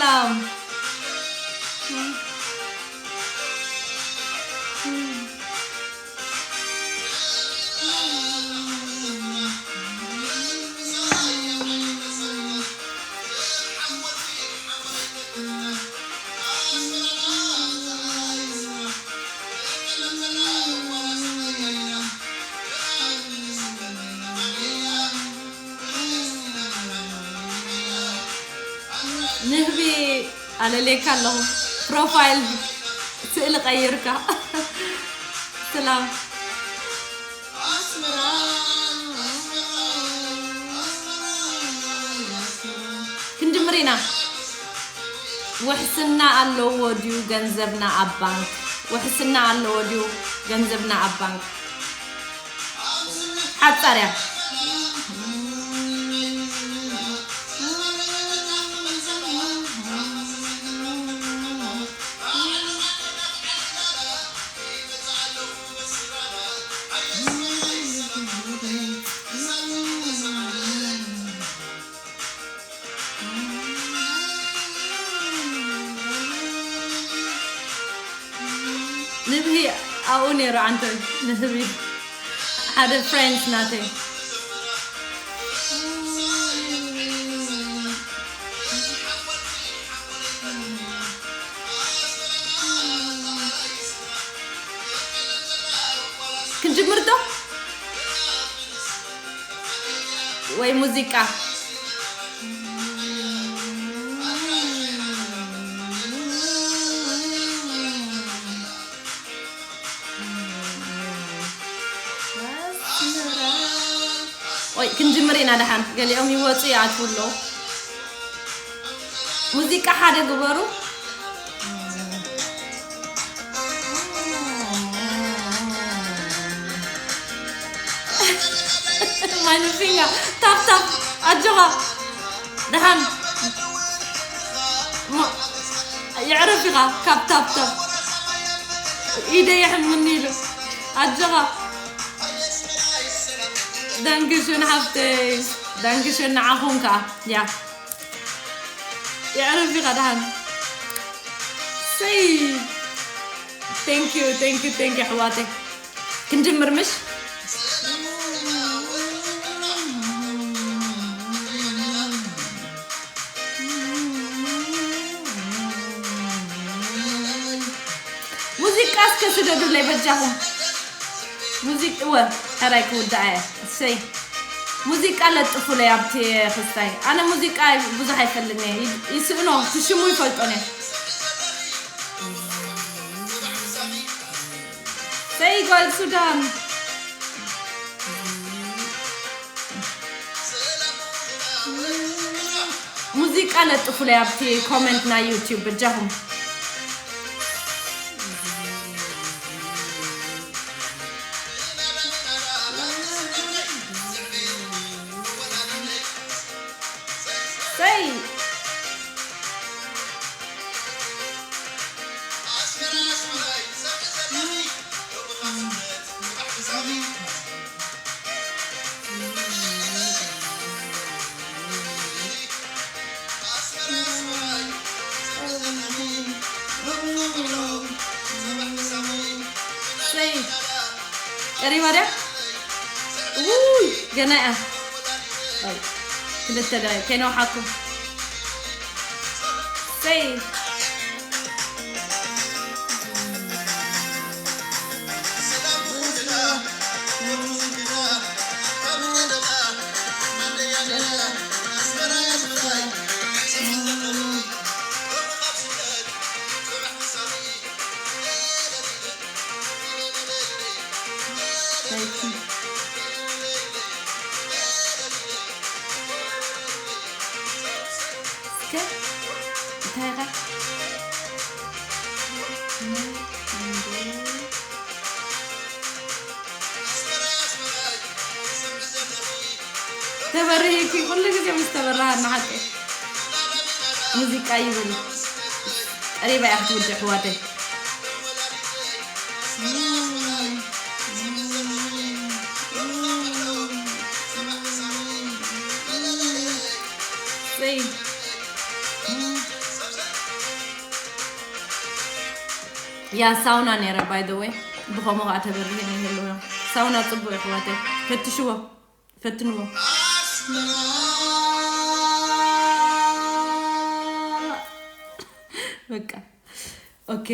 ሰላም። ንህቢ ኣለሌካ ኣለኹ። ፕሮፋይል ስእሊ ቀይርካ። ሰላም። ክንጅምር ኢና። ውሕስና ኣለዎ ድዩ ገንዘብና ኣብ ባንክ? ውሕስና ኣለዎ ድዩ ገንዘብና ኣብ ባንክ? ሓጻር እያ። ንብሂ ኣብኡ ነይሩ ዓንተ ንህቢ ሓደ ፍሬንድስ ናተይ። ክንጅምር ዶ? ወይ ሙዚቃ? ወይ ክንጅምር ኢና ደሓን። ገሊኦም ይወጹ ይኣትዉ ኣለዉ። ሙዚቃ ሓደ ግበሩ። ማይ ንፊኛ ታፕ ታፕ ኣጆኻ ደሓን ሞ-፣ የዕርፍ ኢኻ ካብ ታፕ ታፕ ኢደ የሕምኒ ኢሉ ኣጆኻ። ዳንክሽን ሓፍተይ ዳንክሽን ንዓኹም ከኣ ያ የዕርፍ ኢኻ ደሓን ሰይ thank you thank you thank you ኣሕዋተይ ክንጅምር ምሽ ሙዚቃ እስከ ስደዱለይ በጃኹም ሙዚቃ ወ ሕራይ ክውዳእ እየ እሰይ ሙዚቃ ለጥፉለይ ኣብቲ ክስታይ ኣነ ሙዚቃ ብዙሕ ኣይፈልግን እየ ይስእኖ ትሽሙ ይፈልጦን እየ ሰይ ጓል ሱዳን ሙዚቃ ለጥፉለይ ኣብቲ ኮመንት ናይ ዩቲዩብ በጃኹም ሰይ ሰይ ቀሪባ ድያ ውይ ገና እያ ክልተ ደቂቅ ከይነውሓኩም ሰይ ተበርሂኪ ኩሉ ግዜ ምስ ተበረሃና ሓቂ ሙዚቃ ይብል ቀሪባ እያ ክትውድእ ኣሕዋተይ Say. ያ ሳውና ነይረ by the way። ብኸምኡ ከዓ ተበሪሄ ይህልዎ። ሳውና ፅቡቅ ይሕዋተይ፣ ፈትሽዎ፣ ፈትንዎ። በቃ ኦኬ፣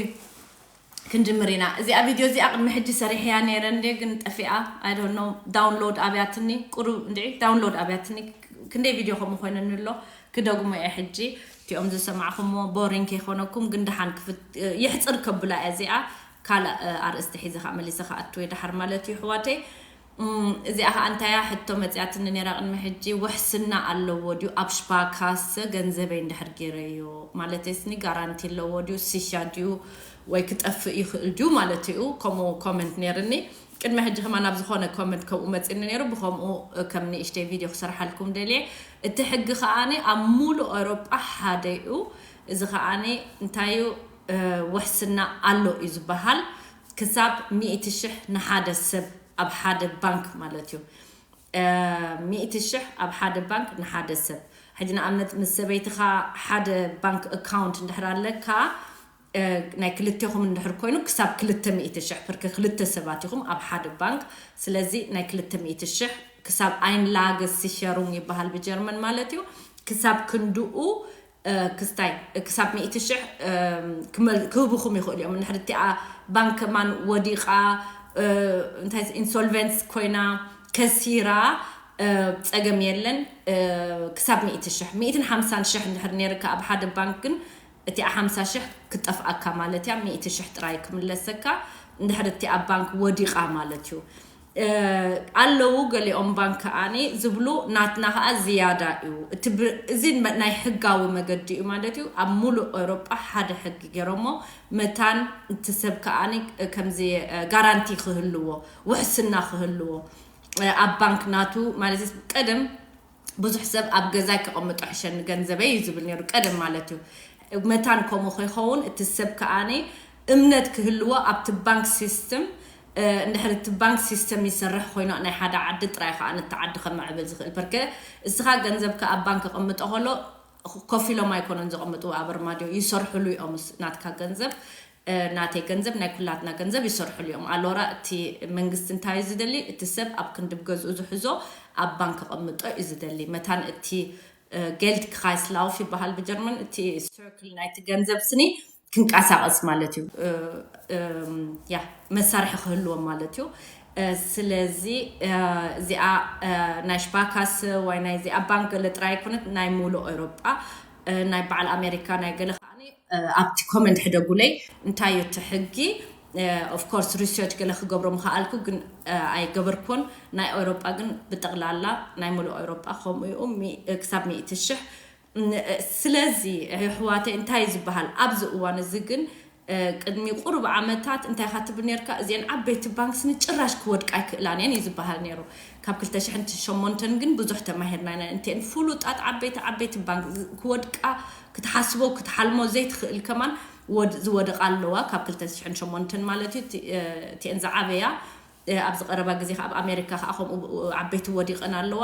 ክንጅምር ኢና። እዚኣ ቪድዮ እዚኣ ቅድሚ ሕጂ ሰሪሕያ ነይረ እንዴ፣ ግን ጠፊኣ። I don't know፣ ዳውንሎድ ኣብያትኒ። ቁሩብ እንድዒ ዳውንሎድ ኣብያትኒ። ክንደይ ቪድዮ ከምኡ ኮይነኒ ኣሎ። ክደግሞ እየ ሕጂ። እቲኦም ዝሰማዕኹምዎ ቦሪንግ ከይኮነኩም፣ ግን ደሓን ክፍት-፣ የሕፅር ከብላ እያ እዚኣ። ካልእ ኣርእስቲ ሒዘ ከዓ መሊሰ ክኣቱ እየ ደሓር ማለት እዩ፣ ኣሕዋተይ። እዚኣ ከዓ እንታያ ሕቶ መፅያትኒ ነይራ ቅድሚ ሕጂ፣ ውሕስና ኣለዎ ድዩ ኣብ ሽባካሰ ገንዘበይ እንድሕር ገይረዮ? ማለት ስኒ ጋራንቲ ኣለዎ ድዩ፣ ሲሻ ድዩ፣ ወይ ክጠፍእ ይኽእል ድዩ ማለት እዩ? ከምኡ ኮመንት ነይርኒ። ቅድሚ ሕጂ ከማን ኣብ ዝኾነ ኮመንት ከምኡ መፅኒ ነይሩ። ብከምኡ ከም ንእሽተይ ቪድዮ ክሰርሓልኩም ደልየ። እቲ ሕጊ ከዓኒ ኣብ ሙሉእ ኤውሮጳ ሓደ እዩ። እዚ ከዓኒ እንታይ እዩ? ውሕስና ኣሎ እዩ ዝበሃል። ክሳብ ሚእቲ ሽሕ ንሓደ ሰብ ኣብ ሓደ ባንክ ማለት እዩ። ሚእቲ ሽሕ ኣብ ሓደ ባንክ ንሓደ ሰብ። ሕጂ ንኣብነት ምስ ሰበይትኻ ሓደ ባንክ ኣካውንት እንድሕር ኣለካ፣ ናይ ክልቴኹም እንድሕር ኮይኑ ክሳብ ክልተ ሚእቲ ሽሕ፣ ብርኪ ክልተ ሰባት ኢኹም ኣብ ሓደ ባንክ። ስለዚ ናይ ክልተ ሚእቲ ሽሕ ክሳብ ኣይንላገ ሲሸሩም ይበሃል ብጀርመን ማለት እዩ። ክሳብ ክንድኡ ክስታይ ክሳብ ሚእቲ ሽሕ ክህብኹም ይኽእሉ እዮም። እንድሕር እቲኣ ባንክ ማን ወዲቓ፣ እንታይ ኢንሶልቨንስ ኮይና፣ ከሲራ፣ ፀገም የለን። ክሳብ ሚእቲ ሽሕ፣ ሚእትን ሓምሳን ሽሕ እንድሕር ነይርካ ኣብ ሓደ ባንክ ግን እቲኣ ሓምሳ ሽሕ ክትጠፍኣካ ማለት እያ። ሚእቲ ሽሕ ጥራይ ክምለሰካ እንድሕር እቲኣ ባንክ ወዲቓ ማለት እዩ። ኣለዉ ገሊኦም ባንክ ከዓኒ ዝብሉ ናትና ከዓ ዝያዳ እዩ። እቲ ብ-፣ እዚ መ-፣ ናይ ሕጋዊ መገዲ እዩ ማለት እዩ። ኣብ ሙሉእ ኤውሮጳ ሓደ ሕጊ ገይሮሞ መታን እቲ ሰብ ከዓኒ ከምዚ ጋራንቲ ክህልዎ፣ ውሕስና ክህልዎ፣ ኣብ ባንክ ናቱ ማለት ቀደም ብዙሕ ሰብ ኣብ ገዛይ ከቐምጦ ሕሸኒ ገንዘበይ እዩ ዝብል ነይሩ ቀደም ማለት እዩ። መታን ከምኡ ከይኸውን እቲ ሰብ ከዓኒ እምነት ክህልዎ ኣብቲ ባንክ ሲስተም። እንድሕር እቲ ባንክ ሲስተም ይሰርሕ ኮይኑ ናይ ሓደ ዓዲ ጥራይ ከዓ ነቲ ዓዲ ከመዕብል ዝኽእል። በርከ እስኻ ገንዘብካ ኣብ ባንክ ኣቐምጦ ከሎ ኮፍ ኢሎም ኣይኮነን ዘቐምጥዎ ኣብ ኣርማድዮ፣ ይሰርሕሉ እዮም። ናትካ ገንዘብ፣ ናተይ ገንዘብ፣ ናይ ኩላትና ገንዘብ ይሰርሕሉ እዮም። ኣሎራ እቲ መንግስቲ እንታይ እዩ ዝደሊ? እቲ ሰብ ኣብ ክንዲ ገዝኡ ዝሕዞ ኣብ ባንክ ኣቐምጦ እዩ ዝደሊ። መታን እቲ ጌልድ ክራይስላውፍ ይበሃል ብጀርመን፣ እቲ ሰርክል ናይቲ ገንዘብ ስኒ ክንቀሳቐስ ማለት እዩ። ያ መሳርሒ ክህልዎም ማለት እዩ። ስለዚ እዚኣ ናይ ሽባካስ ወይ ናይ እዚኣ ባንክ ገለ ጥራይ ኣይኮነት፣ ናይ ሙሉእ ኤውሮጳ፣ ናይ በዓል ኣሜሪካ፣ ናይ ገለ ከዓኒ ኣብቲ ኮመንት ሕደጉለይ እንታይ እዩ እቲ ሕጊ? ኦፍኮርስ ሪሰርች ገለ ክገብሮ ምኸኣልኩ ግን ኣይገበርኩን። ናይ ኤውሮጳ ግን ብጠቕላላ ናይ ሙሉእ ኤውሮጳ ከምኡ እዩ። ክሳብ ሚእቲ ሽሕ። ስለዚ ኣሕዋተይ እንታይ እዩ ዝበሃል ኣብዚ እዋን እዚ ግን ቅድሚ ቁሩብ ዓመታት እንታይ ኢኻ ትብል ነርካ? እዚአን ዓበይቲ ባንክስ ንጭራሽ ክወድቃ ኣይክእላን እየን እዩ ዝበሃል ነይሩ። ካብ ክልተ ሽሕን ሸሞንተን ግን ብዙሕ ተማሂርና ኢና። እንተን ፍሉጣት ዓበይቲ ዓበይቲ ባንክ ክወድቃ ክትሓስቦ ክትሓልሞ ዘይትኽእል ከማን ዝወደቃ ኣለዋ። ካብ ክልተ ሽሕን ሸሞንተን ማለት እዩ። እቲአን ዝዓበያ ኣብዚ ቀረባ ግዜ ኣብ ኣሜሪካ ከዓ ከምኡ ዓበይቲ ወዲቀን ኣለዋ።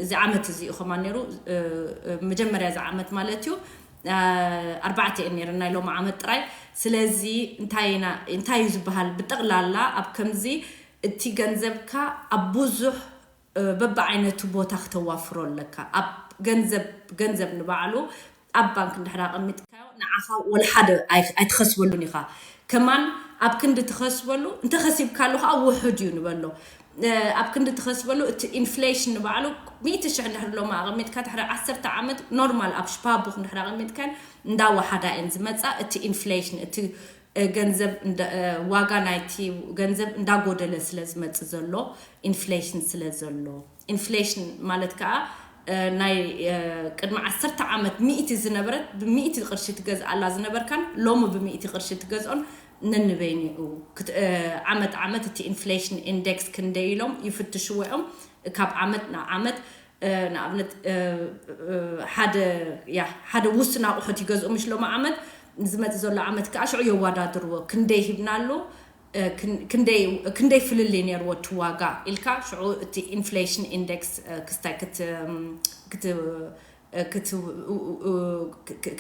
እዚ ዓመት እዚ እዩ ከማን ነይሩ። መጀመርያ እዚ ዓመት ማለት እዩ። ኣርባዕተ እየን ነይረን ናይ ሎሚ ዓመት ጥራይ። ስለዚ እንታይ እዩ ዝበሃል ብጠቕላላ ኣብ ከምዚ እቲ ገንዘብካ ኣብ ብዙሕ በብዓይነቱ ቦታ ክተዋፍሮ ኣለካ። ኣብ ገንዘብ ገንዘብ ንባዕሉ ኣብ ባንክ እንድሕር ኣቐሚጥካዮ ንዓኻ ወላ ሓደ ኣይትኸስበሉን ኢኻ። ከማን ኣብ ክንዲ ትኸስበሉ እንተኸሲብካሉ ከዓ ውሑድ እዩ ንበሎ። ኣብ ክንዲ ትኸስበሉ እቲ ኢንፍሌሽን ንባዕሉ ሚእቲ ሽሕ እንድሕር ሎማ ኣቐሚጥካ ድሕሪ ዓሰርተ ዓመት ኖርማል ኣብ ሽፓቡክ እንድሕር ኣቐሚጥካን እንዳወሓዳ እየን ዝመፃ። እቲ ኢንፍሌሽን እቲ ገንዘብ ዋጋ ናይቲ ገንዘብ እንዳጎደለ ስለ ዝመፅ ዘሎ ኢንፍሌሽን ስለ ዘሎ ኢንፍሌሽን ማለት ከዓ ናይ ቅድሚ ዓሰርተ ዓመት ሚእቲ ዝነበረት ብሚእቲ ቅርሺ ትገዝኣላ ዝነበርካን ሎሚ ብሚእቲ ቅርሺ ትገዝኦን ነንበይኑ እዩ። ዓመት ዓመት እቲ ኢንፍሌሽን ኢንዴክስ ክንደይ ኢሎም ይፍትሽዎ እዮም። ካብ ዓመት ናብ ዓመት ንኣብነት ሓደ ያ ሓደ ውስን ኣቑሑት ይገዝኡ ምሽ ሎሚ ዓመት ዝመፅ ዘሎ ዓመት ከዓ ሽዑ የወዳድርዎ። ክንደይ ሂብናሉ፣ ክንደይ ፍልልይ ነይርዎ እቲ ዋጋ ኢልካ ሽዑ እቲ ኢንፍሌሽን ኢንዴክስ ክስታይ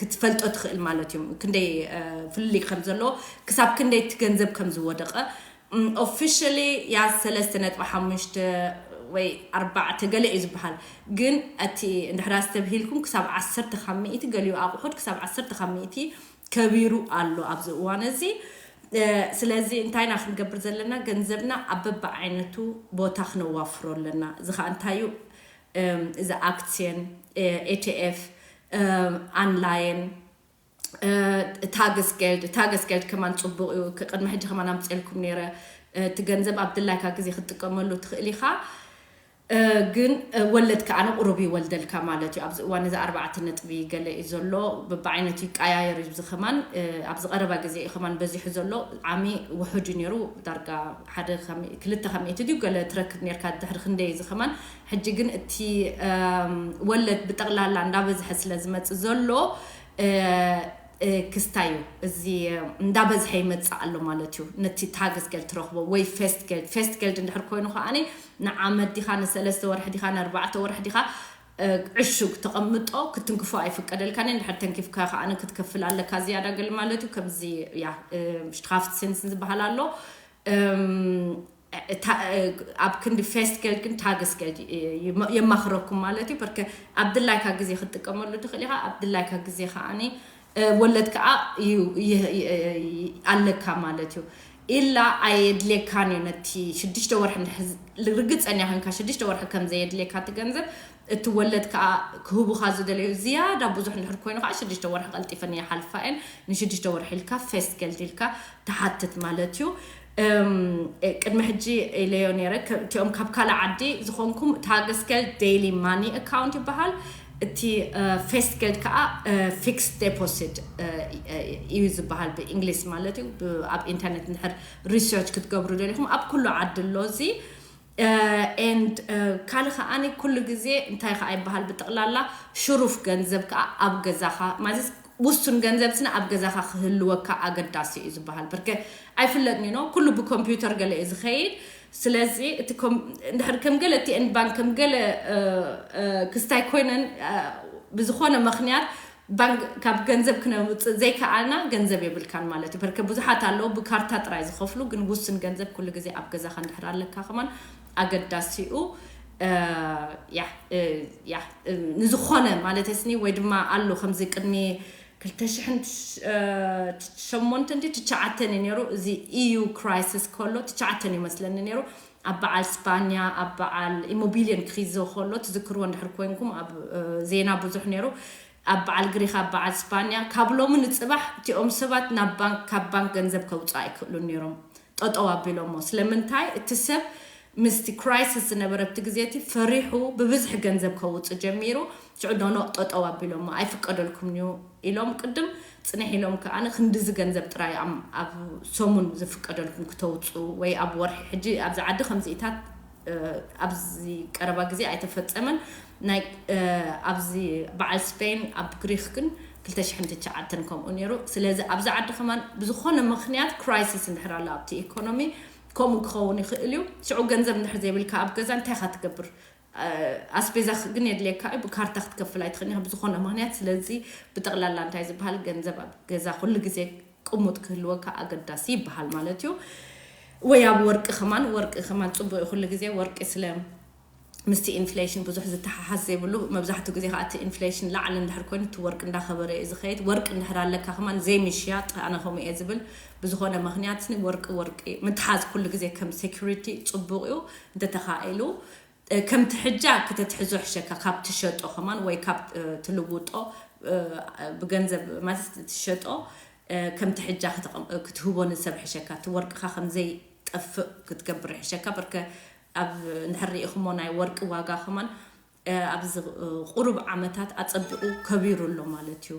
ክትፈልጦ ትኽእል ማለት እዩ። ክንደይ ፍልልይ ከም ዘሎ፣ ክሳብ ክንደይ እቲ ገንዘብ ከም ዝወደቐ። ኦፊሻሊ ያ ሰለስተ ነጥቢ ሓሙሽተ ወይ ኣርባዕተ ገለ እዩ ዝበሃል። ግን እቲ እንድሕር ኣስተብሂልኩም ክሳብ ዓሰርተ ካብ ሚእቲ፣ ገሊኡ ኣቑሑት ክሳብ ዓሰርተ ካብ ሚእቲ ከቢሩ ኣሎ ኣብዚ እዋን እዚ። ስለዚ እንታይ ኢና ክንገብር ዘለና? ገንዘብና ኣብ በብዓይነቱ ቦታ ክነዋፍሮ ኣለና። እዚ ከዓ እንታይ እዩ? እዚ ኣክሲዮን፣ ኤቲኤፍ፣ ኣንላይን፣ ታገስጌልድ። ታገስጌልድ ከማን ፅቡቅ እዩ። ቅድሚ ሕጂ ከማን ኣምፅኤልኩም ነይረ። እቲ ገንዘብ ኣብ ድላይካ ግዜ ክትጥቀመሉ ትኽእል ኢኻ። ግን ወለድ ከዓ ንቁሩብ ይወልደልካ ማለት እዩ። ኣብዚ እዋን እዚ ኣርባዕተ ነጥቢ ገለ እዩ ዘሎ። በብዓይነቱ ይቀያየር እዩ። እዚ ከማን ኣብዚ ቀረባ ግዜ እዩ ከማን በዚሑ ዘሎ። ዓሚ ውሑድ እዩ ነይሩ። ዳርጋ ሓደ ክልተ ካብ ሚእቲ ድዩ ገለ ትረክብ ነርካ ድሕሪ ክንደይ። እዚ ከማን ሕጂ ግን እቲ ወለድ ብጠቕላላ እንዳበዝሐ ስለ ዝመፅእ ዘሎ ክስታይ እዩ። እዚ እንዳበዝሐ ይመፅእ ኣሎ ማለት እዩ። ነቲ ታገስጌልድ ትረኽቦ ወይ ፌስትጌልድ። ፌስትጌልድ እንድሕር ኮይኑ ከዓኒ ንዓመት ዲኻ፣ ንሰለስተ ወርሒ ዲኻ፣ ንኣርባዕተ ወርሒ ዲኻ ዕሹግ ተቐምጦ ክትንክፎ ኣይፍቀደልካን። እንድሕር ተንኪፍካ ከዓኒ ክትከፍል ኣለካ ዝያዳ ገለ ማለት እዩ። ከምዚ ያ ሽትራፍት ሴንስን ዝበሃል ኣሎ። ኣብ ክንዲ ፌስትጌልድ ግን ታገስጌልድ የማኽረኩም ማለት እዩ። በርከ ኣብ ድላይካ ግዜ ክትጥቀመሉ ትኽእል ኢኻ። ኣብ ድላይካ ግዜ ከዓኒ ወለድ ከዓ ኣለካ ማለት እዩ። ኢላ ኣየድልየካን እዩ። ነቲ ሽዱሽተ ወርሒ ርግፀኛ ኮንካ ሽዱሽተ ወርሒ ከም ዘየድልየካ እቲ ገንዘብ፣ እቲ ወለድ ከዓ ክህቡኻ ዝደለዩ ዝያዳ ብዙሕ እንድሕር ኮይኑ ከዓ ሽዱሽተ ወርሒ ቀልጢፈን ይሓልፋ እየን። ንሽዱሽተ ወርሒ ኢልካ ፌስትጌልድ ኢልካ ትሓትት ማለት እዩ። ቅድሚ ሕጂ ኢለዮ ነይረ፣ እቲኦም ካብ ካልእ ዓዲ ዝኾንኩም ታገስጌልድ ዴይሊ ማኒ ኣካውንት ይበሃል። እቲ ፌስትጌልድ ከዓ ፊክስድ ዴፖሲት እዩ ዝበሃል ብእንግሊዝ ማለት እዩ። ኣብ ኢንተርኔት እንድሕር ሪሰርች ክትገብሩ ደሊኹም ኣብ ኩሉ ዓዲ ኣሎ እዚ። ኤንድ ካልእ ከዓኒ ኩሉ ግዜ እንታይ ከዓ ይበሃል ብጠቕላላ ሽሩፍ ገንዘብ ከዓ ኣብ ገዛኻ ማለት ውሱን ገንዘብ ስነ ኣብ ገዛኻ ክህልወካ ኣገዳሲ እዩ ዝበሃል። በርከ ኣይፍለጥን ኖ ኩሉ ብኮምፒውተር ገለ እዩ ዝኸይድ። ስለዚ እቲ እንድሕር ከም ገለ እቲ ኤንድ ባንክ ከም ገለ ክስታይ ኮይነን ብዝኾነ ምክንያት ባንክ ካብ ገንዘብ ክነውፅእ ዘይከኣልና ገንዘብ የብልካን ማለት እዩ። በርከ ብዙሓት ኣለዉ ብካርታ ጥራይ ዝኸፍሉ፣ ግን ውስን ገንዘብ ኩሉ ግዜ ኣብ ገዛኻ እንድሕር ኣለካ ከማን ኣገዳሲኡ ያ ያ ንዝኾነ ማለት ስኒ ወይ ድማ ኣሎ ከምዚ ቅድሚ ክልተ ሽሕን ሸሞንተ እንዲ ትሽዓተን እዩ ነይሩ። እዚ ኢዩ ክራይሲስ ከሎ ትሽዓተን ይመስለኒ ነይሩ። ኣብ በዓል ስፓኛ ኣብ በዓል ኢሞቢልየን ክሪዞ ከሎ ትዝክርዎ እንድሕር ኮይንኩም ኣብ ዜና ብዙሕ ነይሩ። ኣብ በዓል ግሪክ ኣብ በዓል ስፓኛ ካብ ሎሚ ንፅባሕ እቲኦም ሰባት ናብ ባንክ ካብ ባንክ ገንዘብ ከውፅእ ኣይክእሉን ነይሮም። ጠጠው ኣቢሎሞ ስለምንታይ እቲ ሰብ ምስቲ ክራይሲስ ዝነበረ ኣብቲ ግዜ እቲ ፈሪሑ ብብዝሒ ገንዘብ ከውፅእ ጀሚሩ። ሽዑ ዶኖ ጠጠው ኣቢሎሞ ኣይፍቀደልኩም እዩ ኢሎም ቅድም ፅንሕ ኢሎም ከዓ ክንድዚ ገንዘብ ጥራይ ኣብ ሰሙን ዝፍቀደልኩም ክተውፅኡ ወይ ኣብ ወርሒ ሕጂ ኣብዚ ዓዲ ከምዚኢታት ኣብዚ ቀረባ ግዜ ኣይተፈፀመን። ናይ ኣብዚ በዓል ስፔን ኣብ ግሪክ ግን ክልተ ሽሕን ትሽዓተን ከምኡ ነይሩ። ስለዚ ኣብዚ ዓዲ ከማን ብዝኾነ ምክንያት ክራይሲስ እንድሕር ኣሎ ኣብቲ ኢኮኖሚ ከምኡ ክኸውን ይኽእል እዩ። ሽዑ ገንዘብ እንድሕር ዘይብልካ ኣብ ገዛ እንታይ ኢኻ ትገብር? ኣስቤዛ ግን የድልየካ እዩ። ብካርታ ክትከፍል ኣይትኽእል ኢኻ ብዝኾነ ምክንያት። ስለዚ ብጠቕላላ እንታይ ዝበሃል ገንዘብ ኣብ ገዛ ኩሉ ግዜ ቅሙጥ ክህልወካ ኣገዳሲ ይበሃል ማለት እዩ። ወይ ኣብ ወርቂ ከማን፣ ወርቂ ከማን ፅቡቅ እዩ ኩሉ ግዜ። ወርቂ ስለ ምስቲ ኢንፍሌሽን ብዙሕ ዝተሓሓዝ ዘይብሉ፣ መብዛሕትኡ ግዜ ከዓ እቲ ኢንፍሌሽን ላዕሊ እንድሕር ኮይኑ እቲ ወርቂ እንዳኸበረ እዩ ዝኸይድ። ወርቂ እንድሕር ኣለካ ከማን ዘይምሽያጥ፣ ኣነ ከምኡ እየ ዝብል። ብዝኾነ ምክንያት ስኒ ወርቂ ወርቂ ምትሓዝ ኩሉ ግዜ ከም ሴኩሪቲ ፅቡቅ እዩ። እንተተኻኢሉ ከምቲ ሕጃ ክተትሕዞ ሕሸካ ካብ ትሸጦ ከማን ወይ ካብ ትልውጦ ብገንዘብ ማለት ትሸጦ ከምቲ ሕጃ ክትህቦ ንሰብ ሕሸካ እቲ ወርቅኻ ከምዘይጠፍእ ክትገብር ሕሸካ። በርከ ኣብ እንድሕር ርኢኹሞ ናይ ወርቂ ዋጋ ከማን ኣብዚ ቁሩብ ዓመታት ኣጸቢቑ ከቢሩ ኣሎ ማለት እዩ።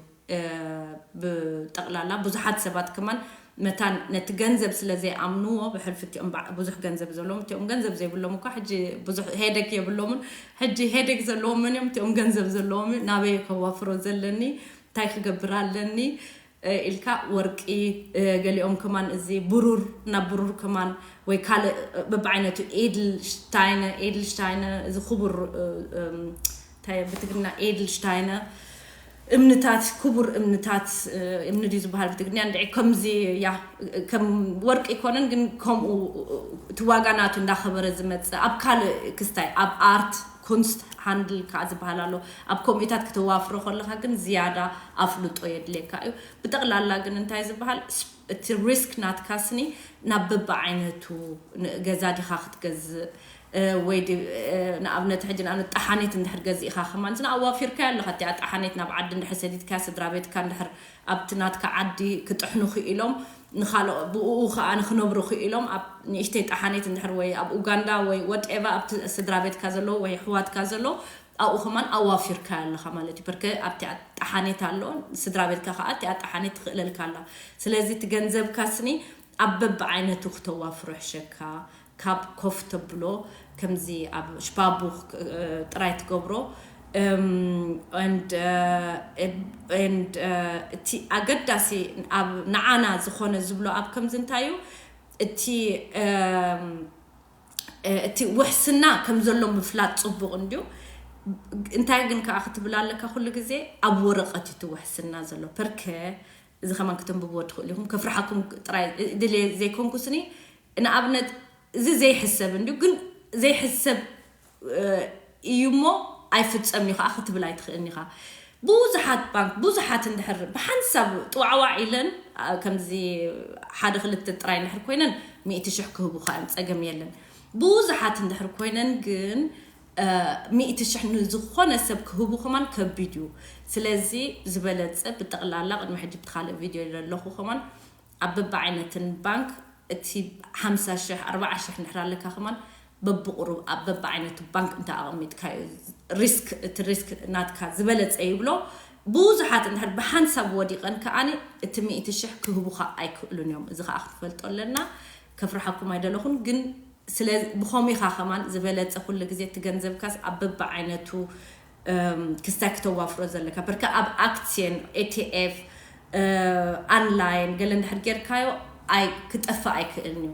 ብጠቕላላ ብዙሓት ሰባት ከማን መታን ነቲ ገንዘብ ስለ ዘይኣምንዎ ብሕልፊ እቲኦም ብዙሕ ገንዘብ ዘለዎም እቲኦም ገንዘብ ዘይብሎም እኳ ሕጂ ብዙሕ ሄደግ የብሎምን። ሕጂ ሄደግ ዘለዎም መን እዮም? እቲኦም ገንዘብ ዘለዎም እዩ። ናበይ ከዋፍሮ ዘለኒ እንታይ ክገብር ኣለኒ ኢልካ ወርቂ ገሊኦም ከማን እዚ ብሩር ናብ ብሩር ከማን ወይ ካልእ በብዓይነቱ ኤድልሽታይነ ኤድልሽታይነ እዚ ክቡር እንታይ ብትግርኛ ኤድልሽታይነ እምንታት፣ ክቡር እምንታት፣ እምኒ ድዩ ዝበሃል ብትግርኛ? እንድዒ ከምዚ፣ ያ፣ ከም ወርቂ ኣይኮነን፣ ግን ከምኡ እቲ ዋጋ ናቱ እንዳኸበረ ዝመጽእ፣ ኣብ ካልእ ክስታይ፣ ኣብ ኣርት፣ ኩንስት ሃንድል ከዓ ዝበሃል ኣሎ። ኣብ ከምኡታት ክተዋፍሮ ከለኻ ግን ዝያዳ ኣፍልጦ የድልየካ እዩ። ብጠቕላላ ግን እንታይ ዝበሃል፣ እቲ ሪስክ ናትካ ስኒ ናብ በብዓይነቱ፣ ገዛ ዲኻ ክትገዝእ፣ ወይ ንኣብነት ሕጂ ንኣብነት ጠሓኒት እንድሕር ገዚእኻ ከማን ስና ኣዋፊርካ ኣለኻ። እቲኣ ጠሓኒት ናብ ዓዲ እንድሕር ሰዲድካ፣ ስድራ ቤትካ እንድሕር ኣብቲ ናትካ ዓዲ ክጥሕኑ ክኢሎም፣ ንኻልኦ ብኡ ከዓ ንክነብሩ ክኢሎም ኣብ ንእሽተይ ጠሓኒት እንድሕር ወይ ኣብ ኡጋንዳ ወይ ወትኤቨር ኣብቲ ስድራ ቤትካ ዘለዉ ወይ ኣሕዋትካ ዘለዉ ኣብኡ ከማን ኣዋፊርካ ኣለኻ ማለት እዩ። በርከ ኣብቲ ጠሓኒት ኣሎ፣ ስድራ ቤትካ ከዓ እቲ ጠሓኒት ትኽእለልካ ኣላ። ስለዚ እቲ ገንዘብካ ስኒ ኣብ በብዓይነቱ ክተዋፍሮ ሕሸካ። ካብ ኮፍ ተብሎ ከምዚ ኣብ ሽባቡክ ጥራይ ትገብሮ። And እቲ ኣገዳሲ ኣብ ንዓና ዝኾነ ዝብሎ ኣብ ከምዚ እንታይ እዩ እቲ እቲ ውሕስና ከም ዘሎ ምፍላጥ ጽቡቕ እንድዩ። እንታይ ግን ከዓ ክትብል ኣለካ፣ ኩሉ ግዜ ኣብ ወረቐት እቲ ውሕስና ዘሎ ፐርከ እዚ ከማን ክትንብብዎ ትኽእሉ ኢኹም። ከፍርሓኩም ጥራይ ድልየ ዘይኮንኩስኒ፣ ንኣብነት እዚ ዘይሕሰብ እንድዩ፣ ግን ዘይሕሰብ እዩ እሞ ኣይፍጸም እዩ ከዓ ክትብል ኣይትኽእልን ኢኻ። ብዙሓት ባንክ ብዙሓት እንድሕር ብሓንሳብ ጥዋዕዋዕ ኢለን ከምዚ ሓደ ክልተ ጥራይ እንድሕር ኮይነን ሚእቲ ሽሕ ክህቡኻ እዮም፣ ጸገም የለን። ብዙሓት እንድሕር ኮይነን ግን ሚእቲ ሽሕ ንዝኾነ ሰብ ክህቡ ከማን ከቢድ እዩ። ስለዚ ዝበለጸ ብጠቕላላ ቅድሚ ሕጂ ብቲ ካልእ ቪድዮ ኣለኹ ከማን ኣብ በብዓይነትን ባንክ እቲ ሓምሳ ሽሕ ኣርባዓ ሽሕ እንድሕር ኣለካ ከማን በብቑሩብ ኣብ በብዓይነቱ ባንክ እንተ ኣቐሚጥካዮ ሪስክ፣ እቲ ሪስክ ናትካ ዝበለጸ ይብሎ። ብዙሓት እንድሕር ብሓንሳብ ወዲቐን ከኣኒ እቲ ሚእቲ ሽሕ ክህቡኻ ኣይክእሉን እዮም። እዚ ከዓ ክትፈልጦ ኣለና። ከፍርሓኩም ኣይደለኹን፣ ግን ስለ ብኸሚኻ ከማን ዝበለጸ ኩሉ ግዜ እቲ ገንዘብካስ ኣብ በብዓይነቱ ክስታይ ክተዋፍሮ ዘለካ በርከ ኣብ ኣክሲየን፣ ኤቲኤፍ፣ ኣንላይን ገለ እንድሕር ጌርካዮ ኣይ ክጠፍእ ኣይክእልን እዩ።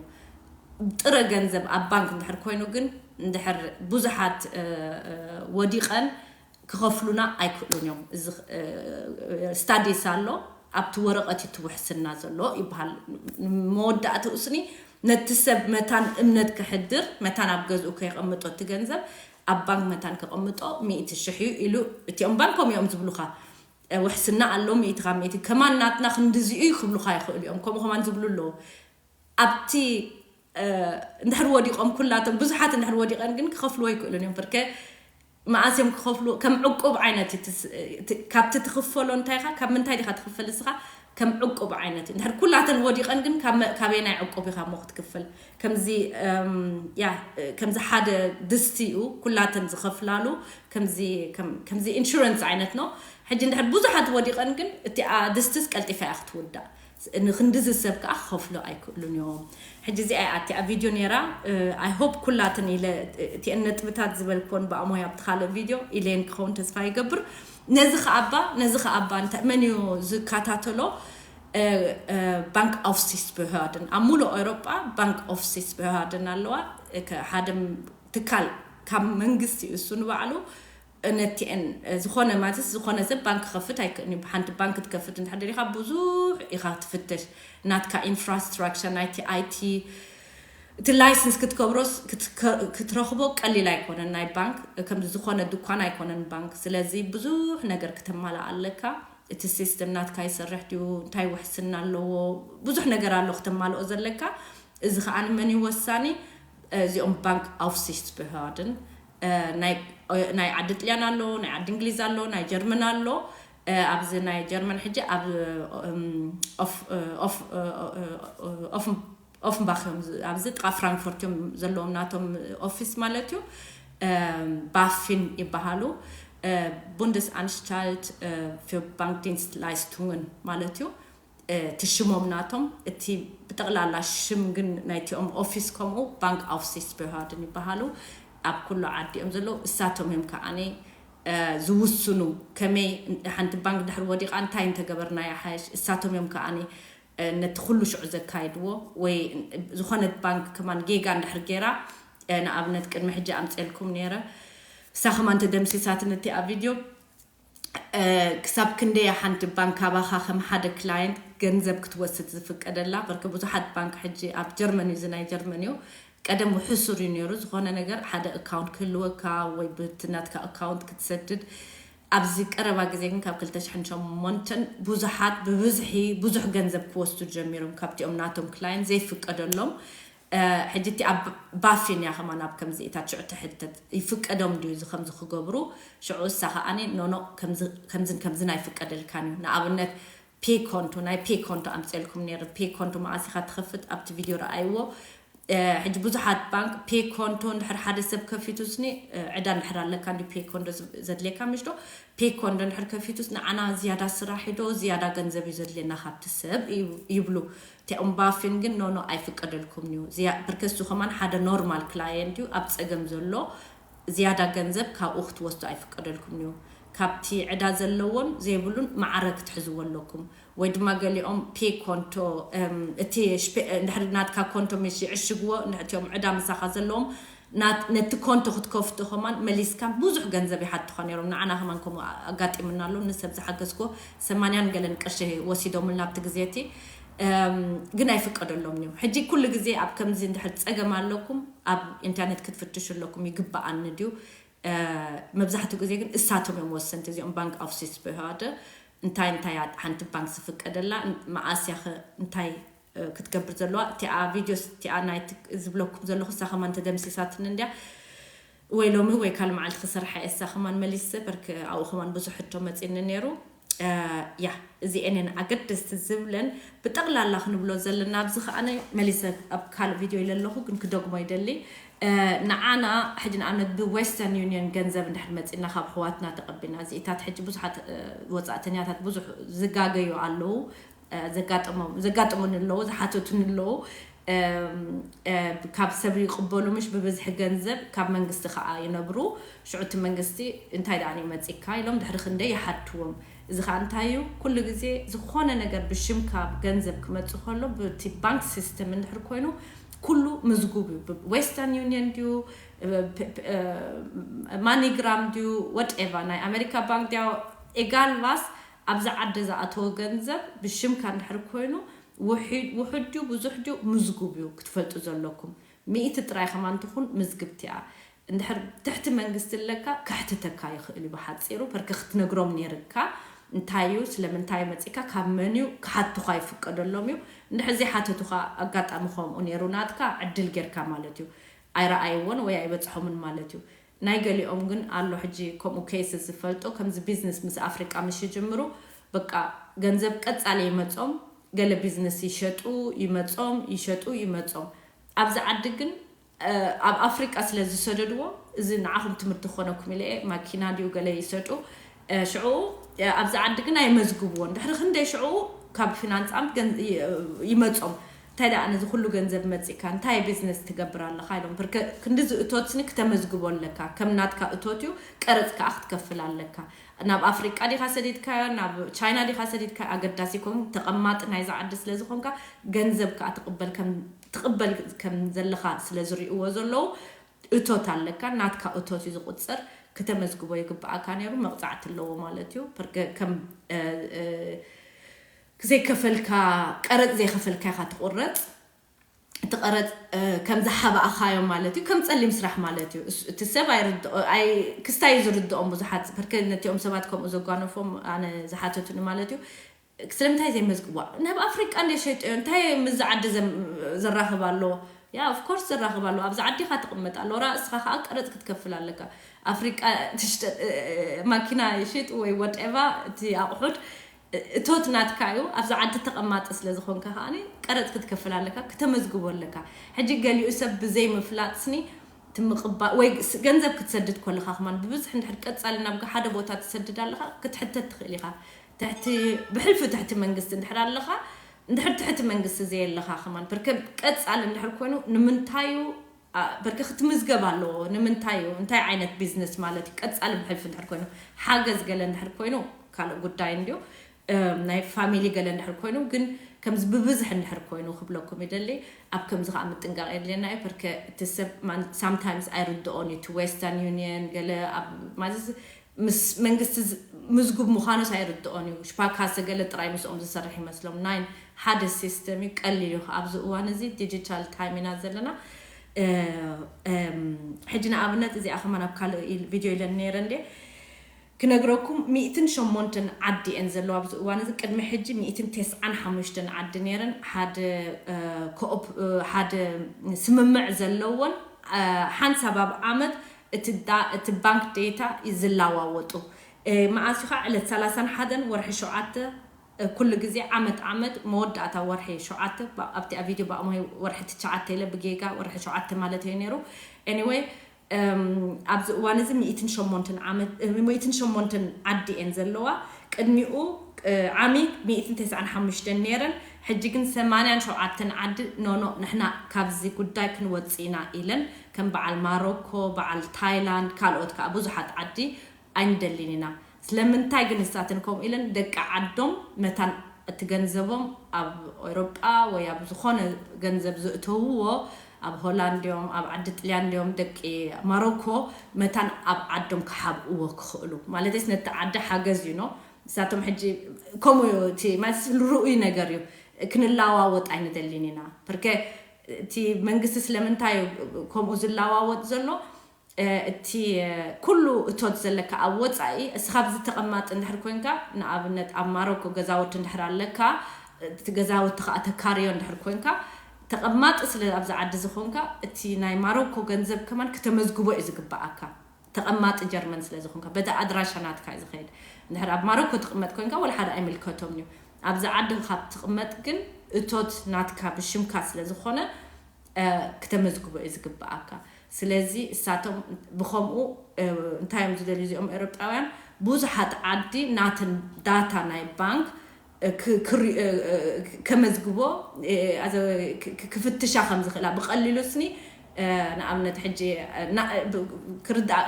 ጥረ ገንዘብ ኣብ ባንክ እንድሕር ኮይኑ ግን እንድሕር ብዙሓት ወዲቐን ክኸፍሉና ኣይክእሉን እዮም። እዚ ስታዲስ ኣሎ ኣብቲ ወረቐት እቲ ውሕስና ዘሎ ይበሃል። መወዳእትኡ ስኒ ነቲ ሰብ መታን እምነት ክሕድር፣ መታን ኣብ ገዝኡ ከየቐምጦ እቲ ገንዘብ ኣብ ባንክ መታን ከቐምጦ ሚእቲ ሽሕ እዩ ኢሉ እቲኦም ባንኮም እዮም ዝብሉኻ። ውሕስና ኣሎ ሚእቲ ካብ ሚእቲ። ከማን ናትና ክንድዚኡ እዩ ክብሉኻ ይኽእሉ እዮም። ከምኡ ከማን ዝብሉ ኣለዉ። ኣብቲ እንድሕር ወዲቖም ኩላቶም ብዙሓት እንድሕር ወዲቐን ግን ክኸፍልዎ ኣይክእሉን እዮም። በርከ መኣስ እዮም ክኸፍሉ? ከም ዕቁብ ዓይነት እዩ። ካብቲ ትኽፈሎ እንታይ ኢኻ፣ ካብ ምንታይ ዲኻ ትኽፈል ንስኻ? ከም ዕቁብ ዓይነት እዩ። እንድሕር ኩላተን ወዲቐን ግን ካበየናይ ዕቁብ ኢኻ እሞ ክትክፈል? ከምዚ ያ ከምዚ ሓደ ድስቲ እዩ ኩላተን ዝኸፍላሉ፣ ከምዚ ኢንሹረንስ ዓይነት ነው። ሕጂ እንድሕር ብዙሓት ወዲቐን ግን እቲኣ ድስትስ ቀልጢፋ እያ ክትውዳእ። ንክንድዚ ሰብ ከዓ ክኸፍሎ ኣይክእሉን እዮም። ሕጂ እዚኣ እያ ኣቲኣ ቪድዮ ነይራ። ኣይ ሆፕ ኩላትን ኢለ እቲአን ነጥብታት ዝበልክዎን ብኣሞይ ኣብቲ ካልእ ቪድዮ ኢለየን ክኸውን ተስፋ ይገብር። ነዚ ከኣባ ነዚ ከኣባ እንታይ መን እዩ ዝከታተሎ? ባንክ ኣፍሲስ ብህርድን ኣብ ሙሉእ ኤውሮጳ ባንክ ኣፍሲስ ብህርድን ኣለዋ። ሓደ ትካል ካብ መንግስቲ እሱ ንባዕሉ ነቲአን ዝኾነ ማለት ዝኾነ ሰብ ባንክ ክኸፍት ኣይክእልን እዩ። ብሓንቲ ባንክ ትከፍት እንድሕር ደሊኻ ብዙሕ ኢኻ ትፍተሽ። ናትካ ኢንፍራስትራክቸር ናይቲ ኣይቲ እቲ ላይሰንስ ክትገብሮስ ክትረኽቦ ቀሊል ኣይኮነን። ናይ ባንክ ከም ዝኾነ ድኳን ኣይኮነን ባንክ። ስለዚ ብዙሕ ነገር ክተማልእ ኣለካ። እቲ ሲስተም ናትካ ይሰርሕ ድዩ፣ እንታይ ውሕስና ኣለዎ፣ ብዙሕ ነገር ኣሎ ክተማልኦ ዘለካ። እዚ ከዓ ንመን እዩ ወሳኒ? እዚኦም ባንክ ኣፍሲስ ብህርድን ናይ ዓዲ ጥልያን ኣሎ፣ ናይ ዓዲ እንግሊዝ ኣሎ፣ ናይ ጀርመን ኣሎ። ኣብዚ ናይ ጀርመን ሕጂ ኣብ ኦፍንባክ እዮም፣ ኣብዚ ጥቃ ፍራንክፈርት እዮም ዘለዎም ናቶም ኦፊስ ማለት እዩ። ባፊን ይበሃሉ። ቡንደስ ኣንስታልት ፊር ባንክ ዲንስት ላይስቱንግን ማለት እዩ። እቲ ሽሞም ናቶም፣ እቲ ብጠቕላላ ሽም ግን ናይቲኦም ኦፊስ ከምኡ ባንክ ኣፍሲስ ብህርድን ይበሃሉ። ኣብ ኩሉ ዓዲ እዮም ዘለዉ። እሳቶም እዮም ከዓኒ ዝውስኑ ከመይ ሓንቲ ባንክ ድሕሪ ወዲቓ እንታይ እንተገበርናያ ሓይሽ። እሳቶም እዮም ከዓኒ ነቲ ኩሉ ሽዑ ዘካይድዎ። ወይ ዝኾነት ባንክ ከማን ጌጋ እንድሕር ጌራ፣ ንኣብነት ቅድሚ ሕጂ ኣምፅኤልኩም ነይረ ሳኽማን ተደምሲሳትን እቲ ኣብ ቪድዮ ክሳብ ክንደይ ሓንቲ ባንክ ካባኻ ከም ሓደ ክላየንት ገንዘብ ክትወስድ ዝፍቀደላ? በርክ ብዙሓት ባንክ ሕጂ ኣብ ጀርመን እዩ፣ እዚ ናይ ጀርመን እዩ። ቀደም ውሕሱር እዩ ነይሩ ዝኾነ ነገር ሓደ ኣካውንት ክህልወካ ወይ ብትናትካ ኣካውንት ክትሰድድ። ኣብዚ ቀረባ ግዜ ግን ካብ ክልተ ሽሕን ሸሞንተን ብዙሓት ብብዝሒ ብዙሕ ገንዘብ ክወስዱ ጀሚሮም፣ ካብቲኦም ናቶም ክላየንት ዘይፍቀደሎም። ሕጂ እቲ ኣብ ባፊን እያ ከማን ኣብ ከምዚ እታ ትሽዑ ትሕተት ይፍቀዶም ድዩ እዚ ከምዚ ክገብሩ? ሽዑ እሳ ከዓኒ ኖኖ ከምዝን ከምዝን ኣይፍቀደልካን እዩ። ንኣብነት ፔ ኮንቶ፣ ናይ ፔ ኮንቶ ኣምፅኤልኩም ነይር። ፔ ኮንቶ መዓስ ኢኻ ትኸፍት ኣብቲ ቪድዮ ረኣይዎ። ሕጂ ብዙሓት ባንክ ፔ ኮንቶ እንድሕር ሓደ ሰብ ከፊቱ ስኒ ዕዳ እንድሕር ኣለካ እንዲ ፔ ኮንዶ ዘድልየካ ምሽዶ? ፔ ኮንዶ እንድሕር ከፊቱስ ንዓና ዝያዳ ስራሕ ዶ ዝያዳ ገንዘብ እዩ ዘድልየና ካብቲ ሰብ ይብሉ። እቲኦም ባፊን ግን ኖኖ ኣይፍቀደልኩም እዩ። ብርከሱ ከማን ሓደ ኖርማል ክላየንት እዩ ኣብ ፀገም ዘሎ ዝያዳ ገንዘብ ካብኡ ክትወስዱ ኣይፍቀደልኩም እዩ። ካብቲ ዕዳ ዘለዎን ዘይብሉን ማዕረ ክትሕዝዎ ኣለኩም። ወይ ድማ ገሊኦም ፔ ኮንቶ እቲ እንድሕር ናትካ ኮንቶ ምሽ ይዕሽግዎ እንድሕር እቲኦም ዕዳ ምሳኻ ዘለዎም ነቲ ኮንቶ ክትከፍቶ ከማን መሊስካ ብዙሕ ገንዘብ ይሓትኻ ነይሮም። ንዓና ከማን ከምኡ ኣጋጢምና ኣሎ። ንሰብ ዝሓገዝኮ ሰማንያን ገለን ቅርሺ ወሲዶምልና ኣብቲ ግዜ እቲ ግን ኣይፍቀደሎም እዩ። ሕጂ ኩሉ ግዜ ኣብ ከምዚ እንድሕር ፀገም ኣለኩም ኣብ ኢንተርኔት ክትፍትሹ ኣለኩም። ይግባኣኒ ድዩ መብዛሕትኡ ግዜ ግን እሳቶም እዮም ወሰንቲ እዚኦም ባንክ ኣፍሲስ ብሃደ እንታይ እንታይ ሓንቲ ባንክ ዝፍቀደላ መዓስ ያኸ እንታይ ክትገብር ዘለዋ እቲኣ ቪድዮ እቲኣ ናይ ዝብለኩም ዘለኹ እሳ ከማን ተደምሲሳትኒ እንድያ ወይ ሎሚ ወይ ካልእ መዓልቲ ክሰርሓ እየ እሳ ከማን መሊሰ በርክ ኣብኡ ከማን ብዙሕ ሕቶ መፂኒ ነይሩ። ያ እዚኤንን ኣገደስቲ ዝብለን ብጠቕላላ ክንብሎ ዘለና ኣብዚ ከዓነ መሊሰ ኣብ ካልእ ቪድዮ ኢለ ኣለኹ ግን ክደግሞ ይደሊ። ንዓና ሕጂ ንኣብነት ብዌስተርን ዩኒየን ገንዘብ እንድሕር መፂና ካብ ኣሕዋትና ተቐቢልና እዚኢታት ሕጂ ብዙሓት ወፃእተኛታት ብዙሕ ዝጋገዩ ኣለዉ። ዘጋጥሙኒ ኣለዉ ዝሓተቱኒ ኣለዉ። ካብ ሰብ ይቕበሉ ምሽ ብብዝሒ ገንዘብ ካብ መንግስቲ ከዓ ይነብሩ። ሽዑ እቲ መንግስቲ እንታይ ደኣ መፂካ ኢሎም ድሕሪ ክንደይ ይሓትዎም። እዚ ከዓ እንታይ እዩ ኩሉ ግዜ ዝኾነ ነገር ብሽምካ ገንዘብ ክመፅእ ከሎ ብቲ ባንክ ሲስተም እንድሕር ኮይኑ ኩሉ ምዝጉብ እዩ። ዌስተርን ዩኒየን ድዩ ማኒግራም ድዩ ወትኤቨር ናይ ኣሜሪካ ባንክ ድያ ኤጋልቫስ ኣብዚ ዓዲ ዝኣተወ ገንዘብ ብሽምካ እንድሕር ኮይኑ ውሑድ ድዩ ብዙሕ ድዩ ምዝጉብ እዩ ክትፈልጡ ዘለኩም። ሚእቲ ጥራይ ከማን ትኹን ምዝግብቲ እያ። እንድሕር ትሕቲ መንግስቲ ኣለካ ከሕትተካ ይኽእል እዩ ብሓፂሩ ፐርከ ክትነግሮም ነይርካ። እንታይ እዩ ስለምንታይ መፂካ ካብ መን እዩ ክሓቱኻ ይፍቀደሎም እዩ። እንድሕር ዘይሓተቱኻ ኣጋጣሚ ከምኡ ነይሩ ናትካ ዕድል ጌርካ ማለት እዩ። ኣይረኣይዎን ወይ ኣይበፅሖምን ማለት እዩ። ናይ ገሊኦም ግን ኣሎ ሕጂ ከምኡ ኬስ ዝፈልጦ ከምዚ ቢዝነስ ምስ ኣፍሪቃ ምስ ይጅምሩ በቃ ገንዘብ ቀጻሊ ይመጾም። ገለ ቢዝነስ ይሸጡ ይመጾም ይሸጡ ይመጾም። ኣብዚ ዓዲ ግን ኣብ ኣፍሪቃ ስለ ዝሰደድዎ እዚ ንዓኹም ትምህርቲ ክኾነኩም ኢለ ማኪና ድዩ ገለ ይሰጡ። ሽዑ ኣብዚ ዓዲ ግን ኣይመዝግብዎን ድሕሪ ክንደይ ሽዑ ካብ ፊናንስ ኣምት ይመጾም። እንታይ ደኣ ነዚ ኩሉ ገንዘብ መጺእካ እንታይ ቢዝነስ ትገብር ኣለኻ ኢሎም። ክንድዚ እቶትስኒ ክተመዝግቦ ኣለካ። ከም ናትካ እቶት እዩ፣ ቀረጽ ከኣ ክትከፍል ኣለካ። ናብ ኣፍሪቃ ዲኻ ሰዲድካዮ፣ ናብ ቻይና ዲኻ ሰዲድካዮ፣ ኣገዳሲ ይኮን። ተቐማጢ ናይዚ ዓዲ ስለ ዝኾንካ ገንዘብ ከኣ ትቕበል ከም ትቕበል ከም ዘለኻ ስለ ዝርእይዎ ዘለዉ እቶት ኣለካ። ናትካ እቶት እዩ ዝቑጽር። ክተመዝግቦ ይግብኣካ ነይሩ። መቕጻዕቲ ኣለዎ ማለት እዩ። ከም ዘይከፈልካ ቀረፅ ዘይከፈልካ ኢኻ ትቁረፅ። እቲ ቀረፅ ከም ዝሓባእኻዮ ማለት እዩ። ከም ፀሊም ስራሕ ማለት እዩ። እቲ ሰብ ኣይርድኦ ክስታይ እዩ ዝርድኦም ብዙሓት ፐርከ ነቲኦም ሰባት ከምኡ ዘጓነፎም ኣነ ዝሓተቱኒ ማለት እዩ። ስለምንታይ ዘይመዝግቧ ናብ ኣፍሪቃ እንደ ሸይጦዮ እንታይ ምዚ ዓዲ ዘራኽብ ኣለዎ? ያ ኦፍኮርስ ዘራኽብ ኣለዎ። ኣብዚ ዓዲኻ ትቕመጥ ኣለዎ ራ እስኻ ከዓ ቀረፅ ክትከፍል ኣለካ። ኣፍሪቃ ማኪና ይሽጥ ወይ ወደቫ እቲ ኣቑሑት እቶት ናትካ እዩ። ኣብዚ ዓዲ ተቐማጢ ስለ ዝኾንካ ከዓኒ ቀረጽ ክትከፍል ኣለካ፣ ክተመዝግቦ ኣለካ። ሕጂ ገሊኡ ሰብ ብዘይ ምፍላጥ ስኒ ትምቕባ ወይ ገንዘብ ክትሰድድ ከለኻ ከማን ብብዝሒ እንድሕር ቀጻሊ ናብ ሓደ ቦታ ትሰድድ ኣለኻ ክትሕተት ትኽእል ኢኻ። ትሕቲ ብሕልፊ ትሕቲ መንግስቲ እንድሕር ኣለኻ እንድሕር ትሕቲ መንግስቲ ዘየለኻ ከማን ብርከ ቀጻሊ እንድሕር ኮይኑ ንምንታዩ በርክ ክትምዝገብ ኣለዎ። ንምንታይ እዩ እንታይ ዓይነት ቢዝነስ ማለት እዩ ቀጻሊ ብሕልፊ እንድሕር ኮይኑ ሓገዝ ገለ እንድሕር ኮይኑ ካልእ ጉዳይ እንድዩ። ናይ ፋሚሊ ገለ እንድሕር ኮይኑ ግን ከምዚ ብብዝሕ እንድሕር ኮይኑ ክብለኩም ይደሊ። ኣብ ከምዚ ከዓ ምጥንቃቕ የድልየና እዩ። ፐርከ እቲ ሰብ sometimes ኣይርድኦን እዩ። እቲ ዌስተርን ዩኒየን ገለ ማለት ምስ መንግስቲ ምዝጉብ ምዃኑስ ኣይርድኦን እዩ። ሽፓካሰ ገለ ጥራይ ምስኦም ዝሰርሕ ይመስሎም። ናይ ሓደ ሲስተም እዩ፣ ቀሊል እዩ። ኣብዚ እዋን እዚ ዲጂታል ታይም ኢና ዘለና። ሕጂ ንኣብነት እዚኣ ከማን ኣብ ካልእ ቪድዮ ኢለን ነይረ እንዴ ክነግረኩም፣ ሚእትን ሸሞንተን ዓዲ እየን ዘለዋ ኣብዚ እዋን እዚ። ቅድሚ ሕጂ ሚእትን ተስዓን ሓሙሽተን ዓዲ ነይረን። ሓደ ኮኦፕ ሓደ ስምምዕ ዘለዎን ሓንሳብ ኣብ ዓመት እቲ ባንክ ዴታ ዝለዋወጡ። መዓስ ኢኻ ዕለት ሰላሳን ሓደን ወርሒ ሸውዓተ ኩሉ ግዜ ዓመት ዓመት መወዳእታ ወርሒ ሸውዓተ ኣብቲ ቪድዮ ብኣሞ ወርሒ ትሽዓተ ኢለ ብጌጋ ወርሒ ሸውዓተ ማለት እዩ ነይሩ። Anyway ኣብዚ እዋን እዚ ሚእትን ሸሞንተን ዓመት ሚእትን ሸሞንተን ዓዲ እየን ዘለዋ። ቅድሚኡ ዓሚ ሚእትን ተስዓን ሓሙሽተን ነይረን። ሕጂ ግን ሰማንያን ሸውዓተን ዓዲ ኖኖ ንሕና ካብዚ ጉዳይ ክንወፅእ ኢና ኢለን ከም በዓል ማሮኮ፣ በዓል ታይላንድ፣ ካልኦት ከዓ ብዙሓት ዓዲ ኣይንደልን ኢና። ስለምንታይ ግን ንሳተን ከምኡ ኢለን ደቂ ዓዶም መታን እቲ ገንዘቦም ኣብ ኤውሮጳ ወይ ኣብ ዝኾነ ገንዘብ ዝእተውዎ ኣብ ሆላንድ እዮም ኣብ ዓዲ ጥልያን እዮም ደቂ ማሮኮ መታን ኣብ ዓዶም ክሓብእዎ ክኽእሉ ማለትስ ነቲ ዓዲ ሓገዝ እዩ ኖ ንሳቶም ሕጂ ከምኡ እዩ እቲ ማለት ርኡይ ነገር እዩ። ክንለዋወጥ ኣይንደልን ኢና ፐርከ እቲ መንግስቲ ስለምንታይ ከምኡ ዝለዋወጥ ዘሎ እቲ ኩሉ እቶት ዘለካ ኣብ ወፃኢ እስኻ ኣብዚ ተቐማጥ እንድሕር ኮንካ ንኣብነት ኣብ ማሮኮ ገዛውቲ እንድሕር ኣለካ እቲ ገዛውቲ ከዓ ተካርዮ እንድሕር ኮንካ ተቐማጢ ስለ ኣብዚ ዓዲ ዝኾንካ እቲ ናይ ማሮኮ ገንዘብ ከማን ክተመዝግቦ እዩ ዝግበኣካ። ተቐማጢ ጀርመን ስለ ዝኾንካ በቲ ኣድራሻ ናትካ እዩ ዝኸይድ። እንድሕር ኣብ ማሮኮ ትቕመጥ ኮንካ ወላ ሓደ ኣይምልከቶም እዩ። ኣብዚ ዓዲ ካብ ትቕመጥ ግን እቶት ናትካ ብሽምካ ስለ ዝኾነ ክተመዝግቦ እዩ ዝግበኣካ። ስለዚ እሳቶም ብኸምኡ እንታይ እዮም ዝደልዩ እዚኦም ኤውሮጳውያን ብዙሓት ዓዲ ናተን ዳታ ናይ ባንክ ከመዝግቦ ክፍትሻ ከም ዝኽእላ ብቐሊሉ ስኒ ንኣብነት ሕጂ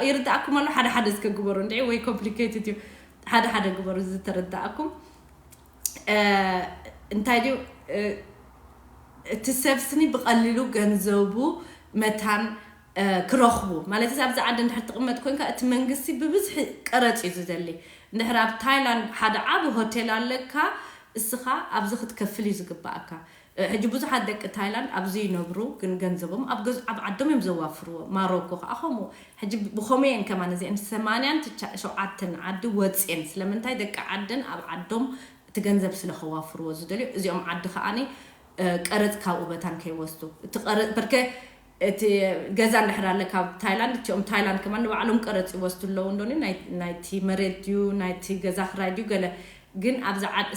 ይርዳእኩም ኣሎ ሓደ ሓደ እስከ ግበሩ እንዲ ወይ ኮምፕሊኬትድ እዩ ሓደ ሓደ ግበሩ ዝተረዳእኩም እንታይ ድዩ እቲ ሰብ ስኒ ብቐሊሉ ገንዘቡ መታን ክረኽቡ ማለት ኣብዚ ዓዲ እንድሕር ትቕመጥ ኮንካ እቲ መንግስቲ ብብዝሒ ቀረፅ እዩ ዝደሊ። እንድሕር ኣብ ታይላንድ ሓደ ዓብ ሆቴል ኣለካ እስኻ ኣብዚ ክትከፍል እዩ ዝግባኣካ። ሕጂ ብዙሓት ደቂ ታይላንድ ኣብዚ ይነብሩ ግን ገንዘቦም ኣብ ገዝ ኣብ ዓዶም እዮም ዘዋፍርዎ። ማሮኮ ከዓ ከምኡ። ሕጂ ብኸመየን ከማን እዚአን ሰማንያን ሸውዓተን ዓዲ ወፅየን ስለምንታይ ደቂ ዓደን ኣብ ዓዶም እቲ ገንዘብ ስለ ከዋፍርዎ ዝደልዩ እዚኦም ዓዲ ከዓኒ ቀረፅ ካብኡ በታን ከይወስዱ እቲ ቀረፅ በርከ እቲ ገዛ እንድሕር ኣለ ካብ ታይላንድ እቲኦም ታይላንድ ከማን ንባዕሎም ቀረፅ ይወስዱ ኣለዉ እንዶ ናይቲ መሬት ድዩ ናይቲ ገዛ ክራይ ድዩ ገለ ግን ኣብዚ ዓድ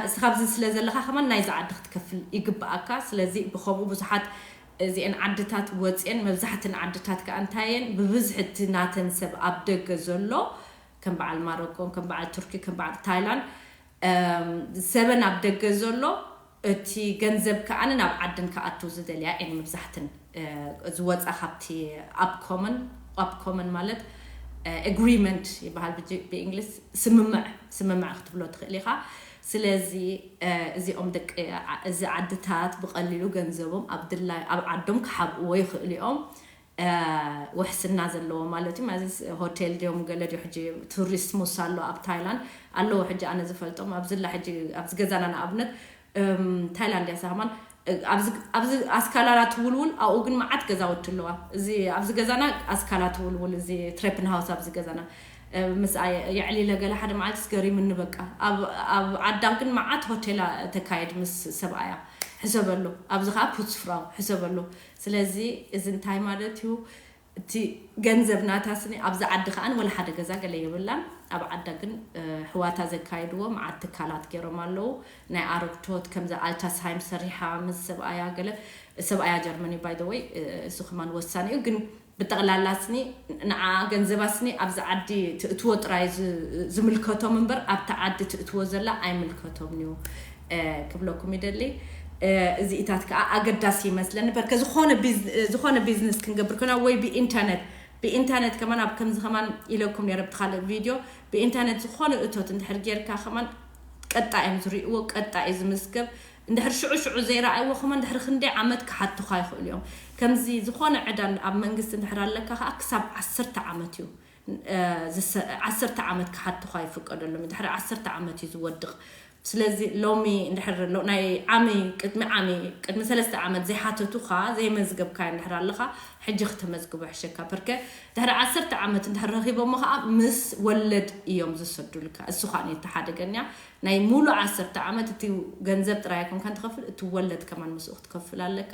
እስኻብዚ ስለ ዘለኻ ከማን ናይዚ ዓዲ ክትከፍል ይግብኣካ። ስለዚ ብኸምኡ ብዙሓት እዚአን ዓድታት ወፅየን መብዛሕትን ዓድታት ከዓ እንታየን ብብዝሒ እቲ ናተን ሰብ ኣብ ደገ ዘሎ ከም በዓል ማሮኮን ከም በዓል ቱርኪ ከም በዓል ታይላንድ ሰበን ኣብ ደገ ዘሎ እቲ ገንዘብ ከዓኒ ናብ ዓድን ክኣቱ ዝደልያ እየን መብዛሕትን ዝወፃ ካብቲ ኣብ ኮመን ኣብ ኮመን ማለት agreement ይበሃል ብእንግሊዝ ስምምዕ ስምምዕ ክትብሎ ትኽእል ኢኻ። ስለዚ እዚኦም ደቂ እዚ ዓድታት ብቐሊሉ ገንዘቦም ኣብ ድላይ ኣብ ዓዶም ክሓብእዎ ይኽእሉ እዮም። ውሕስና ዘለዎ ማለት እዩ ማለት ሆቴል ድዮም ገለ ድዩ ሕጂ ቱሪስት ሙስ ኣሎ ኣብ ታይላንድ ኣለዎ ሕጂ ኣነ ዝፈልጦም ኣብዚላ ሕጂ ኣብዚ ገዛና ንኣብነት ታይላንድ እያ ሳማን ኣብዚ ኣስካላላ ትውልውል ኣብኡ ግን መዓት ገዛውቲ ኣለዋ። እዚ ኣብዚ ገዛና ኣስካላ ትውልውል እዚ ትሬፕን ሃውስ ኣብዚ ገዛና ምስ የዕሊለ ገለ ሓደ መዓልቲ ስገሪምኒ በቃ ኣብ ዓዳ ግን መዓት ሆቴላ ተካየድ ምስ ሰብኣያ ሕሰበሉ ኣብዚ ከዓ ፑትስፍራው ሕሰበሉ። ስለዚ እዚ እንታይ ማለት እዩ? እቲ ገንዘብ ናታ ስኒ ኣብዚ ዓዲ ከዓን ወላ ሓደ ገዛ ገለ የብላን። ኣብ ዓዳ ግን ሕዋታ ዘካየድዎ መዓት ትካላት ገይሮም ኣለዉ። ናይ ኣረግቶት ከምዚ ኣልታስሃይም ሰሪሓ ምስ ሰብኣያ ገለ ሰብኣያ ጀርመን እዩ ባይ ወይ እሱ ከማን ወሳኒ እዩ ግን ብጠቕላላ ስኒ ንዓ ገንዘባ ስኒ ኣብዚ ዓዲ ትእትዎ ጥራይ ዝምልከቶም እምበር ኣብቲ ዓዲ ትእትዎ ዘላ ኣይምልከቶም እዩ ክብለኩም ይደሊ። እዚኢታት ከዓ ኣገዳሲ ይመስለኒ በርከ ዝኾነ ቢዝነስ ክንገብር ከና ወይ ብኢንተርነት ብኢንተርነት ከማን ኣብ ከምዚ ከማን ኢለኩም ነረ ብቲ ካልእ ቪድዮ ብኢንተርነት ዝኾነ እቶት እንድሕር ጌርካ ከማን ቀጣ እዮም ዝርእይዎ፣ ቀጣ እዩ ዝምዝገብ። እንድሕር ሽዑ ሽዑ ዘይረኣይዎ ከማን ድሕሪ ክንደይ ዓመት ክሓቱኻ ይኽእሉ እዮም። ከምዚ ዝኾነ ዕዳ ኣብ መንግስቲ እንድሕር ኣለካ ከዓ ክሳብ ዓሰርተ ዓመት እዩ። እ፣ ዝሰ-፣ ዓሰርተ ዓመት ክሓቱኻ ይፍቀደሎም። ድሕሪ ዓሰርተ ዓመት እዩ ዝወድቕ። ስለዚ ሎሚ እንድሕር ሎ-፣ ናይ ዓሚ፣ ቅድሚ ዓሚ፣ ቅድሚ ሰለስተ ዓመት ዘይሓተቱኻ፣ ዘይመዝገብካ እንድሕር ኣለኻ፣ ሕጂ ክተመዝግቦ ይሕሸካ። ፐርከ ድሕሪ ዓሰርተ ዓመት እንድሕር ረኺቦሞ ከዓ ምስ ወለድ እዮም ዝሰዱልካ። እሱ ከዓ ነቲ ሓደገኛ ናይ ሙሉ ዓሰርተ ዓመት እቲ ገንዘብ ጥራይ ኣይኮንካን ትኸፍል፣ እቲ ወለድ ከማን ምስኡ ክትከፍል ኣለካ።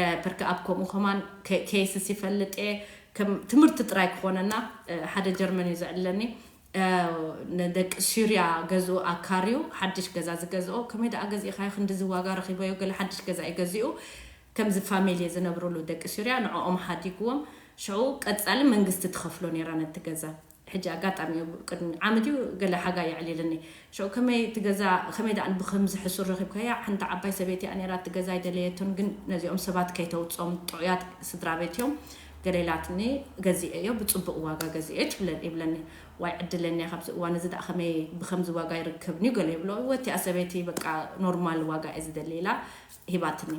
እ፣ ፐርከ ኣብ ከምኡ ከማን ከ-፣ ኬይስስ ይፈልጥ እየ። ከም ትምህርቲ ጥራይ ክኾነና፣ እ፣ ሓደ ጀርመን እዩ ዘዕለኒ። እ፣ ንደቂ ሱርያ ገዝኡ ኣካርዩ ሓድሽ ገዛ ዝገዝኦ፣ ከመይ ደኣ ገዚእኻዮ? ክንድዚ ዋጋ ረኺበዮ፣ ገለ ሓድሽ ገዛ እዩ ገዚኡ። ከምዚ ፋሚሊ ዝነብሩሉ ደቂ ሱርያ ንዕኦም ሓዲግዎም። ሽዑ ቀጻሊ መንግስቲ ትኸፍሎ ነይራ ነቲ ገዛ። ሕጂ ኣጋጣሚ እዩ፣ ቅድሚ ዓመት እዩ፣ ገለ ሓጋይ የዕሊልኒ። ሽዑ ከመይ እቲ ገዛ፣ ከመይ ደኣ ብኸምዚ ሕሱር ረኺብካያ? ሓንቲ ዓባይ ሰበይቲ እያ ነይራ፣ እቲ ገዛ ኣይደለየቶን፣ ግን ነዚኦም ሰባት ከይተውፅኦም ጥዑያት ስድራ ቤት እዮም። ገለ ኢላትኒ፣ ገዚኤዮ፣ ብፅቡቅ ዋጋ ገዚኤ ትብለ-፣ ይብለኒ። ዋይ ዕድለኛ፣ ካብዚ እዋን እዚ ደኣ ከመይ ብኸምዚ ዋጋ ይርከብኒ እዩ ገለ ይብሎ። ወቲኣ ሰበይቲ በቃ ኖርማል ዋጋ እየ ዝደሊ ኢላ ሂባትኒ።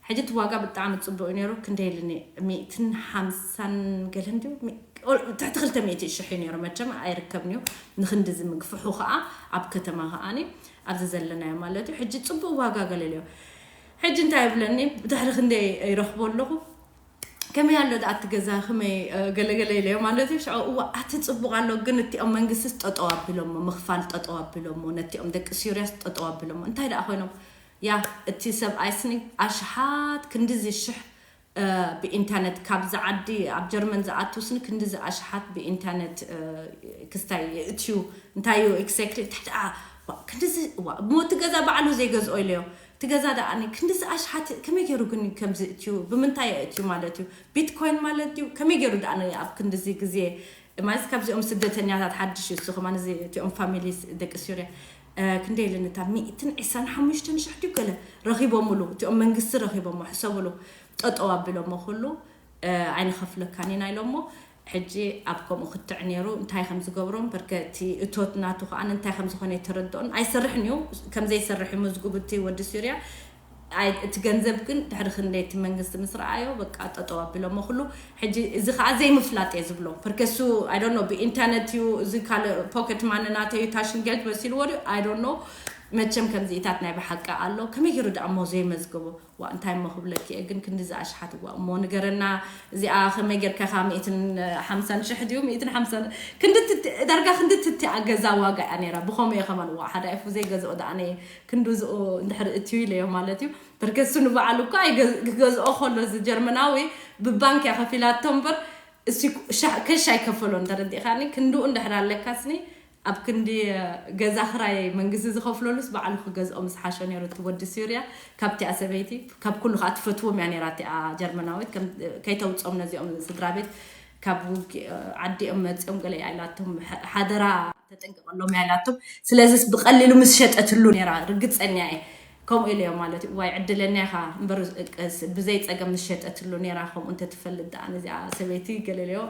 ሕጂ እቲ ዋጋ ብጣዕሚ ጽቡቕ እዩ ነይሩ። ክንደይ ኢሉኒ? ሚእትን ሓምሳን ገለን ድዩ? ሚ-፣ ኦል-፣ ትሕቲ ክልተ ሚእቲ ሽሕ እዩ ነይሩ። መቸም ኣይርከብን እዩ። ንኽንድዚ ምግፍሑ ኸኣ ኣብ ከተማ ኸኣኒ ኣብዚ ዘለናዮ ማለት እዩ። ሕጂ ጽቡቕ ዋጋ ገለ ኢለዮ። ሕጂ እንታይ ይብለኒ? ብድሕሪ ክንደይ ይረኽቦ ኣለኹ። ከመይ ኣሎ ደኣ እቲ ገዛ? ከመይ፣ እ፣ ገለ ገለ ኢለዮ ማለት እዩ። ሽዑ እዋ ኣቲ ጽቡቕ ኣሎ፣ ግን እቲኦም መንግስቲስ ጠጠው ኣቢሎሞ፣ ምኽፋል ጠጠው ኣቢሎሞ፣ ነቲኦም ደቂ ሲርያስ ጠጠው ኣቢሎሞ። እንታይ ደኣ ኮይኖም? ያ፣ እቲ ሰብኣይ ስኒ ኣሽሓት ክንድዚ ሽሕ፣ እ፣ ብኢንተርነት ካብዚ ዓዲ ኣብ ጀርመን ዝኣቱ ስኒ ክንድዚ ኣሽሓት ብኢንተርነት፣ እ፣ ክስታይ የእትዩ። እንታይ እዩ ኤግዛክትሊ? እንታይ ደኣ? ዋ፣ ክንድዚ፣ ዋ፣ እሞ እቲ ገዛ ባዕሉ ዘይገዝኦ ኢለዮ። እቲ ገዛ ደኣ ኒ-፣ ክንድዚ ኣሽሓት ከመይ ገይሩ ግን ከምዚ እትዩ? ብምንታይ የእትዩ ማለት እዩ? ቢትኮይን ማለት ድዩ? ከመይ ገይሩ ደኣ ኒ-፣ ኣብ ክንድዚ ግዜ? ማለት ካብዚኦም ስደተኛታት ሓድሽ እዩ እሱ ከማን፣ እዚ እቲኦም ፋሚሊ ደቂ ሱርያ። እ፣ ክንደይ ኢለን እታ ሚእትን ዕስራን ሓሙሽተን ሽሕ ድዩ ገለ ረኺቦምሉ፣ እቲኦም መንግስቲ ረኺቦሞ፣ ሕሰብሉ፣ ጠጠው ኣቢሎሞ ኩሉ፣ እ፣ ኣይንኸፍለካን ኢና ኢሎሞ። ሕጂ ኣብ ከምኡ ክትዕ ነይሩ፣ እንታይ ከም ዝገብሮም፣ በርከ እቲ እቶት ናቱ ከኣ እንታይ ከም ዝኾነ ኣይተረድኦን፣ ኣይሰርሕን እዩ። ከም ዘይሰርሕ እዩ መዝግቡ እቲ ወዲ ሱርያ። ኣይ፣ እቲ ገንዘብ ግን ድሕሪ ክንደይ እቲ መንግስቲ ምስ ረኣዮ፣ በቃ ጠጠው ኣቢሎሞ ኩሉ። ሕጂ እዚ ከኣ ዘይምፍላጥ እየ ዝብሎ። በርከ እሱ፣ I don't know፣ ብኢንተርነት እዩ፣ እዚ ካልእ ፖኬት ማኒ ናተይ እዩ፣ ታሽን ጌልድ መሲልዎ ድዩ? I don't know። መቸም ከምዚኢታት ናይ ብሓቂ ኣሎ። ከመይ ገይሩ ደኣ እሞ ዘይመዝግቦ? ዋ፣ እንታይ እሞ ክብለኪ እየ፣ ግን ክንድዚ ኣሽሓት፣ ዋ፣ እሞ ንገረና፣ እዚኣ ከመይ ጌርካ ኢኻ፣ ሚእትን ሓምሳን ሽሕ ድዩ? ሚእትን ሓምሳን፣ ክንዲ ትት-፣ ዳርጋ ክንዲ ትትኣ ገዛ ዋጋ እያ ነይራ። ብኸምኡ እየ ከማን፣ ዋ፣ ሓደ ኣይፉ ዘይገዝኦ ደኣ ነየ፣ ክንዲ ዝኡ እንድሕር እትዩ ኢለዮ ማለት እዩ። በርከ እሱ ንባዕሉ እኮ ኣይገዝ-፣ ክገዝኦ ከሎ፣ እዚ ጀርመናዊ ብባንክ እያ ከፊላቶ እምበር፣ እሱ ሻ-፣ ከሽ ኣይከፈሎን፣ ተረዲእኻኒ? ክንድኡ እንድሕር ኣለካስኒ፣ ኣብ ክንዲ ገዛ ክራይ መንግስቲ ዝኸፍለሉስ ባዕሉ ክገዝኦ ምስ ሓሾ ነይሩ እቲ ወዲ ሱርያ። ካብቲኣ ሰበይቲ፣ ካብ ኩሉ ከዓ ትፈትዎም እያ ነይራ እቲኣ ጀርመናዊት፣ ከም-፣ ከይተውፅኦም ነዚኦም ስድራ ቤት ካብ ውግ-፣ ዓዲኦም መፂኦም ገለ እያ ኢላቶም፣ ሓ-፣ ሓደራ ተጠንቀቐሎም እያ ኢላቶም። ስለዚስ ብቐሊሉ ምስ ሸጠትሉ ነይራ፣ ርግፀኛ እየ። ከምኡ ኢለዮ ማለት እዩ። ዋይ ዕድለኛ ኢኻ እምበር፣ ብዘይ ጸገም ምስ ሸጠትሉ ነይራ። ከምኡ እንተትፈልጥ ደኣ ነዚኣ ሰበይቲ ገለለዮ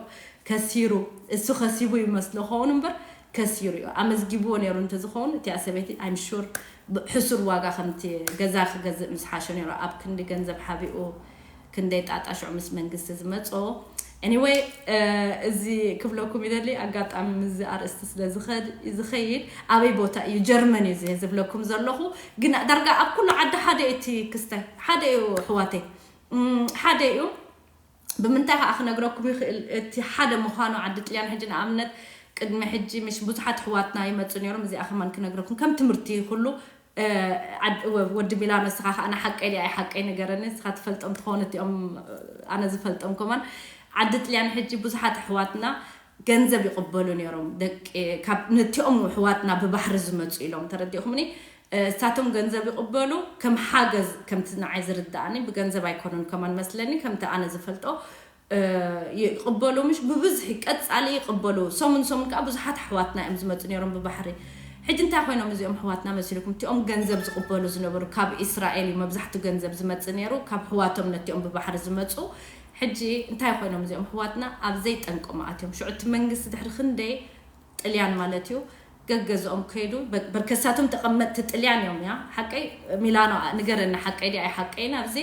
ከሲሩ፣ እሱ ከሲቡ ይመስሎ ኸውን እምበር ከሲሩ እዩ። ኣመዝጊብዎ ነይሩ እንተዝኸውን እቲኣ ሰበይቲ I'm sure ብ-፣ ሕሱር ዋጋ ከምቲ ገዛ ክገዝእ ምስ ሓሾ ነይሩ። ኣብ ክንዲ ገንዘብ ሓቢኡ ክንደይ ጣጣ ሽዑ ምስ መንግስቲ ዝመጾ። Anyway፣ እ፣ እዚ ክብለኩም ይደሊ፣ ኣጋጣሚ ምስዚ ኣርእስቲ ስለ ዝኸድ-፣ ዝኸይድ፣ ኣበይ ቦታ እዩ? ጀርመን እዩ እዚ ዝብለኩም ዘለኹ። ግን ዳርጋ ኣብ ኩሉ ዓዲ ሓደ እዩ እቲ ክስታይ፣ ሓደ እዩ ኣሕዋተይ። እም፣ ሓደ እዩ። ብምንታይ ከኣ ክነግረኩም ይኽእል? እቲ ሓደ ምዃኑ ዓዲ ጥልያን፣ ሕጂ ንኣብነት ቅድሚ ሕጂ ምሽ ብዙሓት ኣሕዋትና ይመጹ ነይሮም። እዚኣ ከማን ክነግረኩም ከም ትምህርቲ ኩሉ፣ እ፣ ዓድ-፣ ወ-፣ ወዲ ሚላኖ፣ ንስኻ ከኣ ንሓቀይ ድያ ኣይሓቀይ ንገረኒ። ንስኻ ትፈልጦም ትኸውን እቲኦም፣ እ፣ ኣነ ዝፈልጦም ከማን። ዓዲ ጥልያን ሕጂ ብዙሓት ኣሕዋትና ገንዘብ ይቕበሉ ነይሮም። ደቂ፣ ካብ፣ ነቲኦም ኣሕዋትና ብባሕሪ ዝመጹ ኢሎም፣ ተረዲእኹምኒ? እ፣ እሳቶም ገንዘብ ይቕበሉ፣ ከም ሓገዝ፣ ከምቲ ንዓይ ዝርድኣኒ፣ ብገንዘብ ኣይኮኑን ከማን መስለኒ፣ ከምቲ ኣነ ዝፈልጦ፣ እ፣ ይቕበሉ፣ ምሽ ብብዝሒ ቀጻሊ ይቕበሉ። ሰሙን ሰሙን ከኣ ብዙሓት ኣሕዋትና እዮም ዝመጹ ነይሮም ብባሕሪ። ሕጂ እንታይ ኮይኖም እዚኦም ኣሕዋትና መሲልኩም? እቲኦም ገንዘብ ዝቕበሉ ዝነበሩ ካብ ኢስራኤል እዩ መብዛሕቱ ገንዘብ ዝመጽእ ነይሩ፣ ካብ ኣሕዋቶም ነቲኦም ብባሕሪ ዝመጹ። ሕጂ እንታይ ኮይኖም እዚኦም ኣሕዋትና? ኣብ ዘይጠንቆም ኣትዮም። ሽዑ እቲ መንግስቲ ድሕሪ ክንደይ ጥልያን ማለት እዩ፣ ገገዝኦም ከይዱ። በ- በርከሳቶም ተቐመጥቲ ጥልያን እዮም። ያ ሓቀይ? ሚላኖ ንገረኒ፣ ሓቀይ ድያ ኣይሓቀይን? ኣብዚ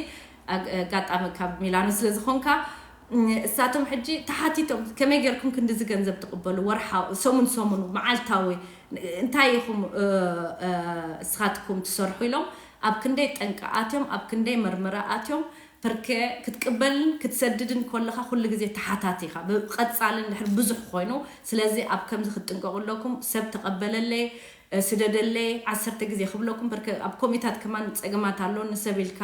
ኣግ- ኣጋጣሚ ካብ ሚላኖ ስለ ዝኾንካ፣ እም፣ እሳቶም ሕጂ ተሓቲቶም፣ ከመይ ጌርኩም ክንዲዚ ገንዘብ ትቕበሉ? ወርሓዊ፣ ሰሙን ሰሙን፣ መዓልታዊ እንታይ ኢኹም እ፣ እ፣ እስኻትኩም ትሰርሑ ኢሎም ኣብ ክንደይ ጠንቂ ኣትዮም፣ ኣብ ክንደይ መርመራ ኣትዮም። ፐርከ ክትቅበልን ክትሰድድን ኮለኻ ኩሉ ግዜ ተሓታቲ ኢኻ። ብቐጻሊ እንድሕር ብዙሕ ኮይኑ፣ ስለዚ ኣብ ከምዚ ክትጥንቀቑ ኣለኩም። ሰብ ተቐበለለይ፣ እ፣ ስደደለይ ዓሰርተ ግዜ ክብለኩም። ፐርከ ኣብ ኮሚታት ከማን ጸገማት ኣሎ። ንሰብ ኢልካ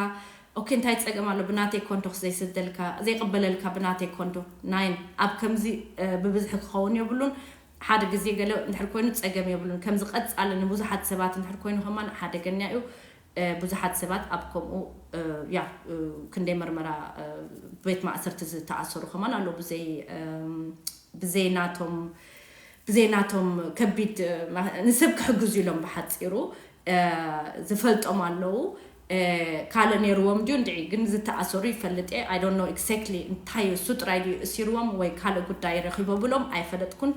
ኦኬ፣ እንታይ ጸገም ኣሎ? ብናተይ ኮንዶ ዘይስደልካ ዘይቅበለልካ ብናተይ ኮንዶ ናይን ኣብ ከምዚ እ፣ ብብዝሒ ክኸውን የብሉን። ሓደ ግዜ ገለ እንድሕር ኮይኑ ጸገም የብሉን። ከምዚ ቀጻሊ ንብዙሓት ሰባት እንድሕር ኮይኑ ከማን ሓደገኛ እዩ። እ፣ ብዙሓት ሰባት ኣብ ከምኡ እ፣ ያ እ፣ ክንደይ መርመራ እ፣ ቤት ማእሰርቲ ዝተኣሰሩ ከማን ኣለዉ። ብዘይ እም፣ ብዘይ ናቶም ብዘይ ናቶም ከቢድ እ፣ ማ- ንሰብ ክሕግዙ ኢሎም ብሓጺሩ እ፣ ዝፈልጦም ኣለዉ። እ፣ ካልእ ነይርዎም ድዩ እንድዒ ግን ዝተኣሰሩ ይፈልጥ እየ። I don't know exactly እንታይ እዩ፣ እሱ ጥራይ ድዩ እሲርዎም ወይ ካልእ ጉዳይ ረኺቦ ብሎም ኣይፈለጥኩን።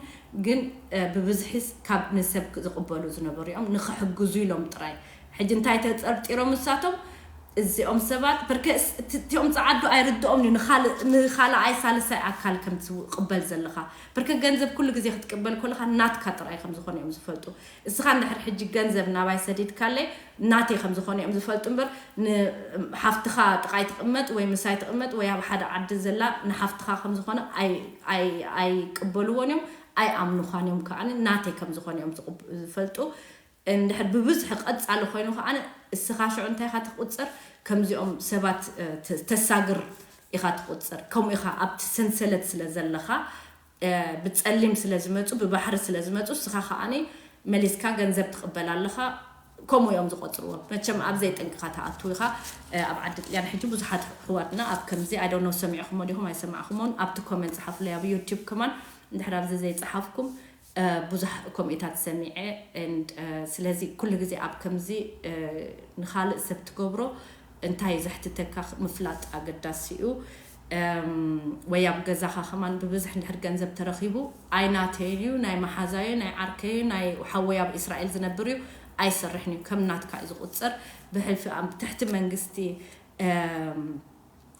ግን እ፣ ብብዝሒ ካብ ንሰብ ዝቕበሉ ዝነበሩ እዮም፣ ንኽሕግዙ ኢሎም ጥራይ። ሕጂ እንታይ ተጠርጢሮም እሳቶም እዚኦም ሰባት? ብርከ እስ- እቲ- እቲኦም ጸዓዱ ኣይርድኦም እዩ ንኻልእ- ንኻልኣይ ሳልሳይ ኣካል ከም ትቕበል ዘለኻ። ብርከ ገንዘብ ኩሉ ግዜ ክትቅበል ከለኻ ናትካ ጥራይ ከም ዝኾነ እዮም ዝፈልጡ። እስኻ እንድሕር ሕጂ ገንዘብ ናባይ ሰዲድካለይ ናተይ ከም ዝኾነ እዮም ዝፈልጡ እምበር፣ ንሓፍትኻ ጥቓይ ትቕመጥ ወይ ምሳይ ትቕመጥ ወይ ኣብ ሓደ ዓዲ ዘላ ንሓፍትኻ ከም ዝኾነ ኣይ- ኣይ- ኣይቅበልዎን እዮም፣ ኣይኣምኑኻን እዮም። ከኣ ናተይ ከም ዝኾነ እዮም ዝቕብ- ዝፈልጡ። እንድሕር ብብዝሒ ቀጻሊ ኮይኑ ከኣ እስኻ ሽዑ እንታይ ኢኻ ትቑጸር? ከምዚኦም ሰባት እ፣ ተ- ተሳግር ኢኻ ትቑጸር። ከምኡ ኢኻ ኣብቲ ሰንሰለት ስለ ዘለኻ እ፣ ብጸሊም ስለ ዝመጹ፣ ብባሕሪ ስለ ዝመጹ፣ እስኻ ከኣ መሊስካ ገንዘብ ትቕበል ኣለኻ። ከምኡ እዮም ዝቆጽርዎ። መቸም ኣብ ዘይጠንቅኻ ትኣቱ ኢኻ። እ፣ ኣብ ዓዲ ጥልያን ሕጂ ብዙሓት ኣሕዋትና ኣብ ከምዚ፣ I don't know፣ ሰሚዕኹሞ ዲኹም ኣይሰማዕኹሞን? ኣብቲ ኮመንት ጸሓፉለይ፣ ኣብ ዩቲዩብ ከማን እንድሕር ኣብዚ ዘይጸሓፍኩም እ፣ ብዙሕ ኮሜታት ሰሚዐ። And እ፣ ስለዚ ኩሉ ግዜ ኣብ ከምዚ እ፣ ንኻልእ ሰብ ትገብሮ እንታይ ዘሕትተካ ምፍላጥ ኣገዳሲ እዩ። እም፣ ወይ ኣብ ገዛኻ ከማን ብብዝሕ እንድሕር ገንዘብ ተረኺቡ፣ ኣይ ናተይ እዩ፣ ናይ መሓዛዩ፣ ናይ ዓርከዩ፣ ናይ ሓወይ ኣብ እስራኤል ዝነብር እዩ፣ ኣይሰርሕን እዩ፣ ከም ናትካ እዩ ዝቑጸር። ብሕልፊ ኣብ ትሕቲ መንግስቲ እም፣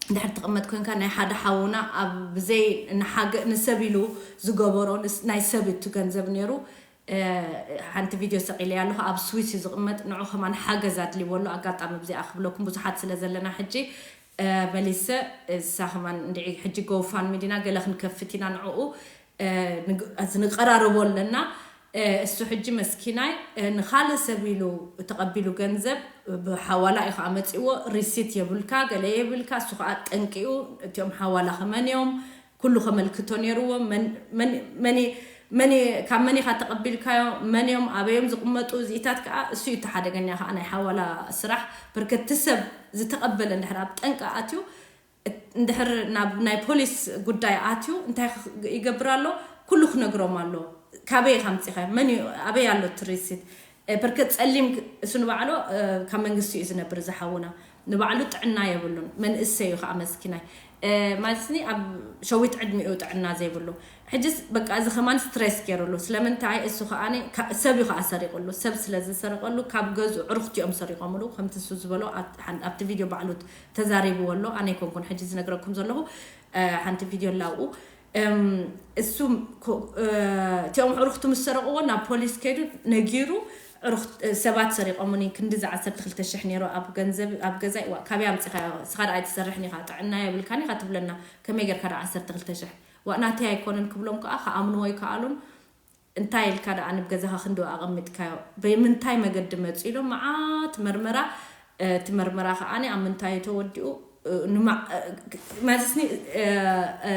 እንድሕር ትቕመጥ ኮንካ፣ ናይ ሓደ ሓውና ኣብ ብዘይ ንሓገ- ንሰብ ኢሉ ዝገበሮ ንስ- ናይ ሰብ እቲ ገንዘብ ነይሩ። እ፣ ሓንቲ ቪድዮ ሰቒለ ኣለኹ፣ ኣብ ስዊስ እዩ ዝቕመጥ። ንዑ ከማን ሓገዝ ኣድልዎ ኣሎ። ኣጋጣሚ ብዚኣ ክብለኩም ብዙሓት ስለ ዘለና ሕጂ እ፣ መሊሰ እሳ ከማን እንድዒ ሕጂ ጎፋን ሚዲና ገለ ክንከፍት ኢና ንዕኡ እ፣ ንግ- እዚ ንቀራረቦ ኣለና። እ፣ እሱ ሕጂ መስኪናይ እ፣ ንኻልእ ሰብ ኢሉ ተቐቢሉ ገንዘብ ብሓዋላ እዩ ከዓ መፂዎ። ሪሲት የብልካ፣ ገለ የብልካ። እሱ ከዓ ጠንቂኡ እቲኦም ሓዋላ ከመን እዮም፣ ኩሉ ከመልክቶ ነይርዎ። መን- መን- መን- መን- ካብ መን ኢኻ ተቐቢልካዮ፣ መን እዮም፣ ኣበዮም ዝቕመጡ፣ እዚኢታት ከዓ እሱ እዩ ተሓደገኛ ከዓ ናይ ሓዋላ ስራሕ። ብርከቲ ሰብ ዝተቐበለ እንድሕር ኣብ ጠንቂ ኣትዩ እንድሕር ናብ ናይ ፖሊስ ጉዳይ ኣትዩ እንታይ ክኽ- ይገብር ኣሎ? ኩሉ ክነግሮም ኣሎ። ካበይ ኢኻ ኣምጺኻዮ? መን እዩ? ኣበይ ኣሎ እቲ ሪሲት? እ፣ ብርከት ጸሊም ክ- እሱ ንባዕሉ እ፣ ካብ መንግስቲ እዩ ዝነብር ዝሓውና። ንባዕሉ ጥዕና የብሉን። መንእሰይ እዩ ከዓ መስኪናይ። እ፣ ማለትኒ ኣብ ሸዊት ዕድሚኡ ጥዕና ዘይብሉ። ሕጅስ በቃ እዚ ከማን ስትሬስ ገይሩሉ። ስለምንታይ እሱ ከዓ ካ- ሰብ እዩ ከዓ ሰሪቑሉ። ሰብ ስለ ዝሰረቐሉ ካብ ገዝኡ ዕሩኽቲ እዮም ሰሪቖምሉ። ከምቲ እሱ ዝበሎ ኣብቲ ሓን- ኣብቲ ቪድዮ ባዕሉ ተዛሪብዎ ኣሎ። ኣነ ኣይኮንኩን ሕጂ ዝነግረኩም ዘለኹ፣ እ፣ ሓንቲ ቪድዮ ኣላ ኣብኡ። እም፣ እሱ ኮ- እ፣ እቲኦም ዕሩኽቱ ምስ ሰረቕዎ ናብ ፖሊስ ከይዱ ነጊሩ። ዕሩኽ እ፣ ሰባት ሰሪቖምኒ፣ ክንዲ ዛ ዓሰርተ ክልተ ሽሕ ነይሩ ኣብ ገንዘብ ኣብ ገዛይ። ዋ፣ ካበይ ኣምጺኻዮ? እስኻ ደኣ ኣይትሰርሕን ኢኻ፣ ጥዕና የብልካን ኢኻ ትብለና፣ ከመይ ጌርካ ደኣ ዓሰርተ ክልተ ሽሕ? ዋ፣ ናተይ ኣይኮነን ክብሎም ከኣ ክኣምንዎ ኣይከኣሉን። እንታይ ኢልካ ደኣ ንብ ገዛኻ ክንዲ ኣቐሚጥካዮ? ብምንታይ መገዲ መጺኡ ኢሎም መዓት መርመራ። እ፣ እቲ መርመራ ከኣ ኣብ ምንታይ እዩ ተወዲኡ? እ፣ ንማ- እ፣ ማለትኒ እ፣ እ፣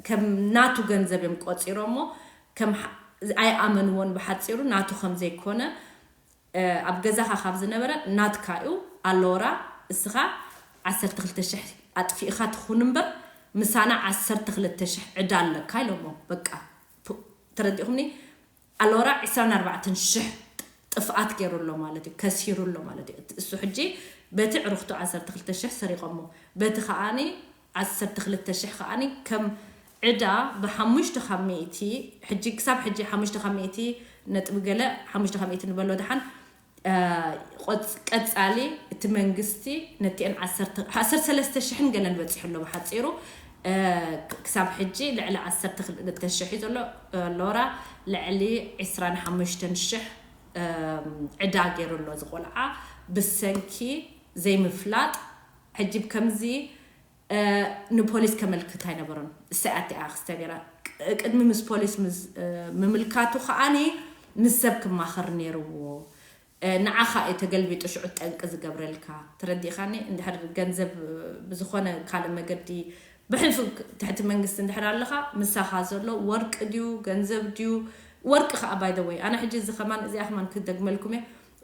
ከም ናቱ ገንዘብ እዮም ቆጺሮሞ። ከም ሓ- ኣይኣመንዎን። ብሓጺሩ ናቱ ከም ዘይኮነ እ፣ ኣብ ገዛኻ ካብ ዝነበረ ናትካ እዩ። ኣሎራ እስኻ ዓሰርተ ክልተ ሽሕ ኣጥፊእኻ ትኹን እምበር ምሳና ዓሰርተ ክልተ ሽሕ ዕዳ ኣለካ ኢሎሞ። በቃ ፕ- ተረዲእኹምኒ? ኣሎራ ዕስራን ኣርባዕተን ሽሕ ጥፍኣት ገይሩ ኣሎ ማለት እዩ፣ ከሲሩ ኣሎ ማለት እዩ። እቲ- እሱ ሕጂ በቲ ዕሩኽቱ ዓሰርተ ክልተ ሽሕ ሰሪቖሞ፣ በቲ ከኣኒ ዓሰርተ ክልተ ሽሕ ከኣኒ ከም ዕዳ ብሓሙሽተ ካብ ሚእቲ፣ ሕጂ ክሳብ ሕጂ ሓሙሽተ ካብ ሚእቲ ነጥቢ ገለ ሓሙሽተ ካብ ሚእቲ ንበሎ ደሓን። እ፣ ቆጽ-፣ ቀጻሊ እቲ መንግስቲ ነቲአን ዓሰርተ፣ ዓሰርተ ሰለስተ ሽሕን ገለን በጺሑ ኣሎ ብሓጺሩ። እ፣ ክሳብ ሕጂ ልዕሊ ዓሰርተ ክልተ ሽሕ እዩ ዘሎ። እ፣ ሎራ ልዕሊ ዕስራን ሓሙሽተን ሽሕ፣ እ፣ ዕዳ ገይሩ ኣሎ እዚ ቆልዓ ብሰንኪ ዘይምፍላጥ። ሕጂ ብከምዚ፣ እ፣ ንፖሊስ ከመልክት ኣይነበሮን። እሰይ ኣቲኣ ክስተ ነይራ። ቅ-፣ ቅድሚ ምስ ፖሊስ ምስ፣ እ፣ ምምልካቱ ከዓኒ ምስ ሰብ ክማኸር ነይርዎ። እ፣ ንዓኻ እዩ ተገልቢጡ ሽዑ ጠንቂ ዝገብረልካ። ተረዲእካኒ? እንድሕር ገንዘብ፣ እ፣ ብዝኾነ ካልእ መገዲ ብሕልፊ ክ-፣ ትሕቲ መንግስቲ እንድሕር ኣለኻ፣ ምሳኻ ዘሎ ወርቂ ድዩ፣ ገንዘብ ድዩ? ወርቂ ኸዓ፣ by the way፣ ኣነ ሕጂ እዚ ኸማን፣ እዚኣ ኸማን ክደግመልኩም እየ።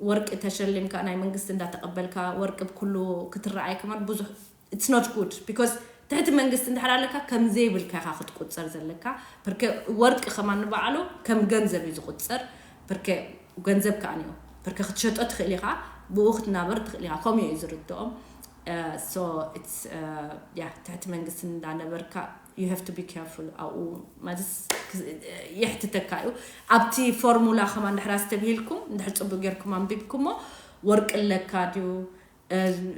ወርቂ ተሸሊምካ፣ ናይ መንግስቲ እንዳተቐበልካ፣ ወርቂ ብኩሉ ክትረኣይ ከማን ብዙሕ፣ it's not good፣ because ትሕቲ መንግስቲ እንድሕር ኣለካ፣ ከም ዘይብልካ ኢኻ ክትቁጸር ዘለካ። ፐርከ ወርቂ ኸማን ንባዕሉ ከም ገንዘብ እዩ ዝቁጸር። ፐርከ ገንዘብ ከኣ ንዮ። ፐርከ ክትሸጦ ትኽእል ኢኻ፣ ብኡ ክትናበር ትኽእል ኢኻ። ከምኡ እዩ ዝርድኦም። እ፣ so it's፣ እ፣ ያ፣ ትሕቲ መንግስቲ እንዳነበርካ you have to be careful። ኣብኡ ማለት ክ-፣ የሕትተካ እዩ። ኣብቲ ፎርሙላ ኸማን እንድሕር ኣስተብሂልኩም፣ እንድሕር ጽቡቅ ጌርኩም ኣንቢብኩሞ፣ ወርቂ ኣለካ ድዩ፣ እ፣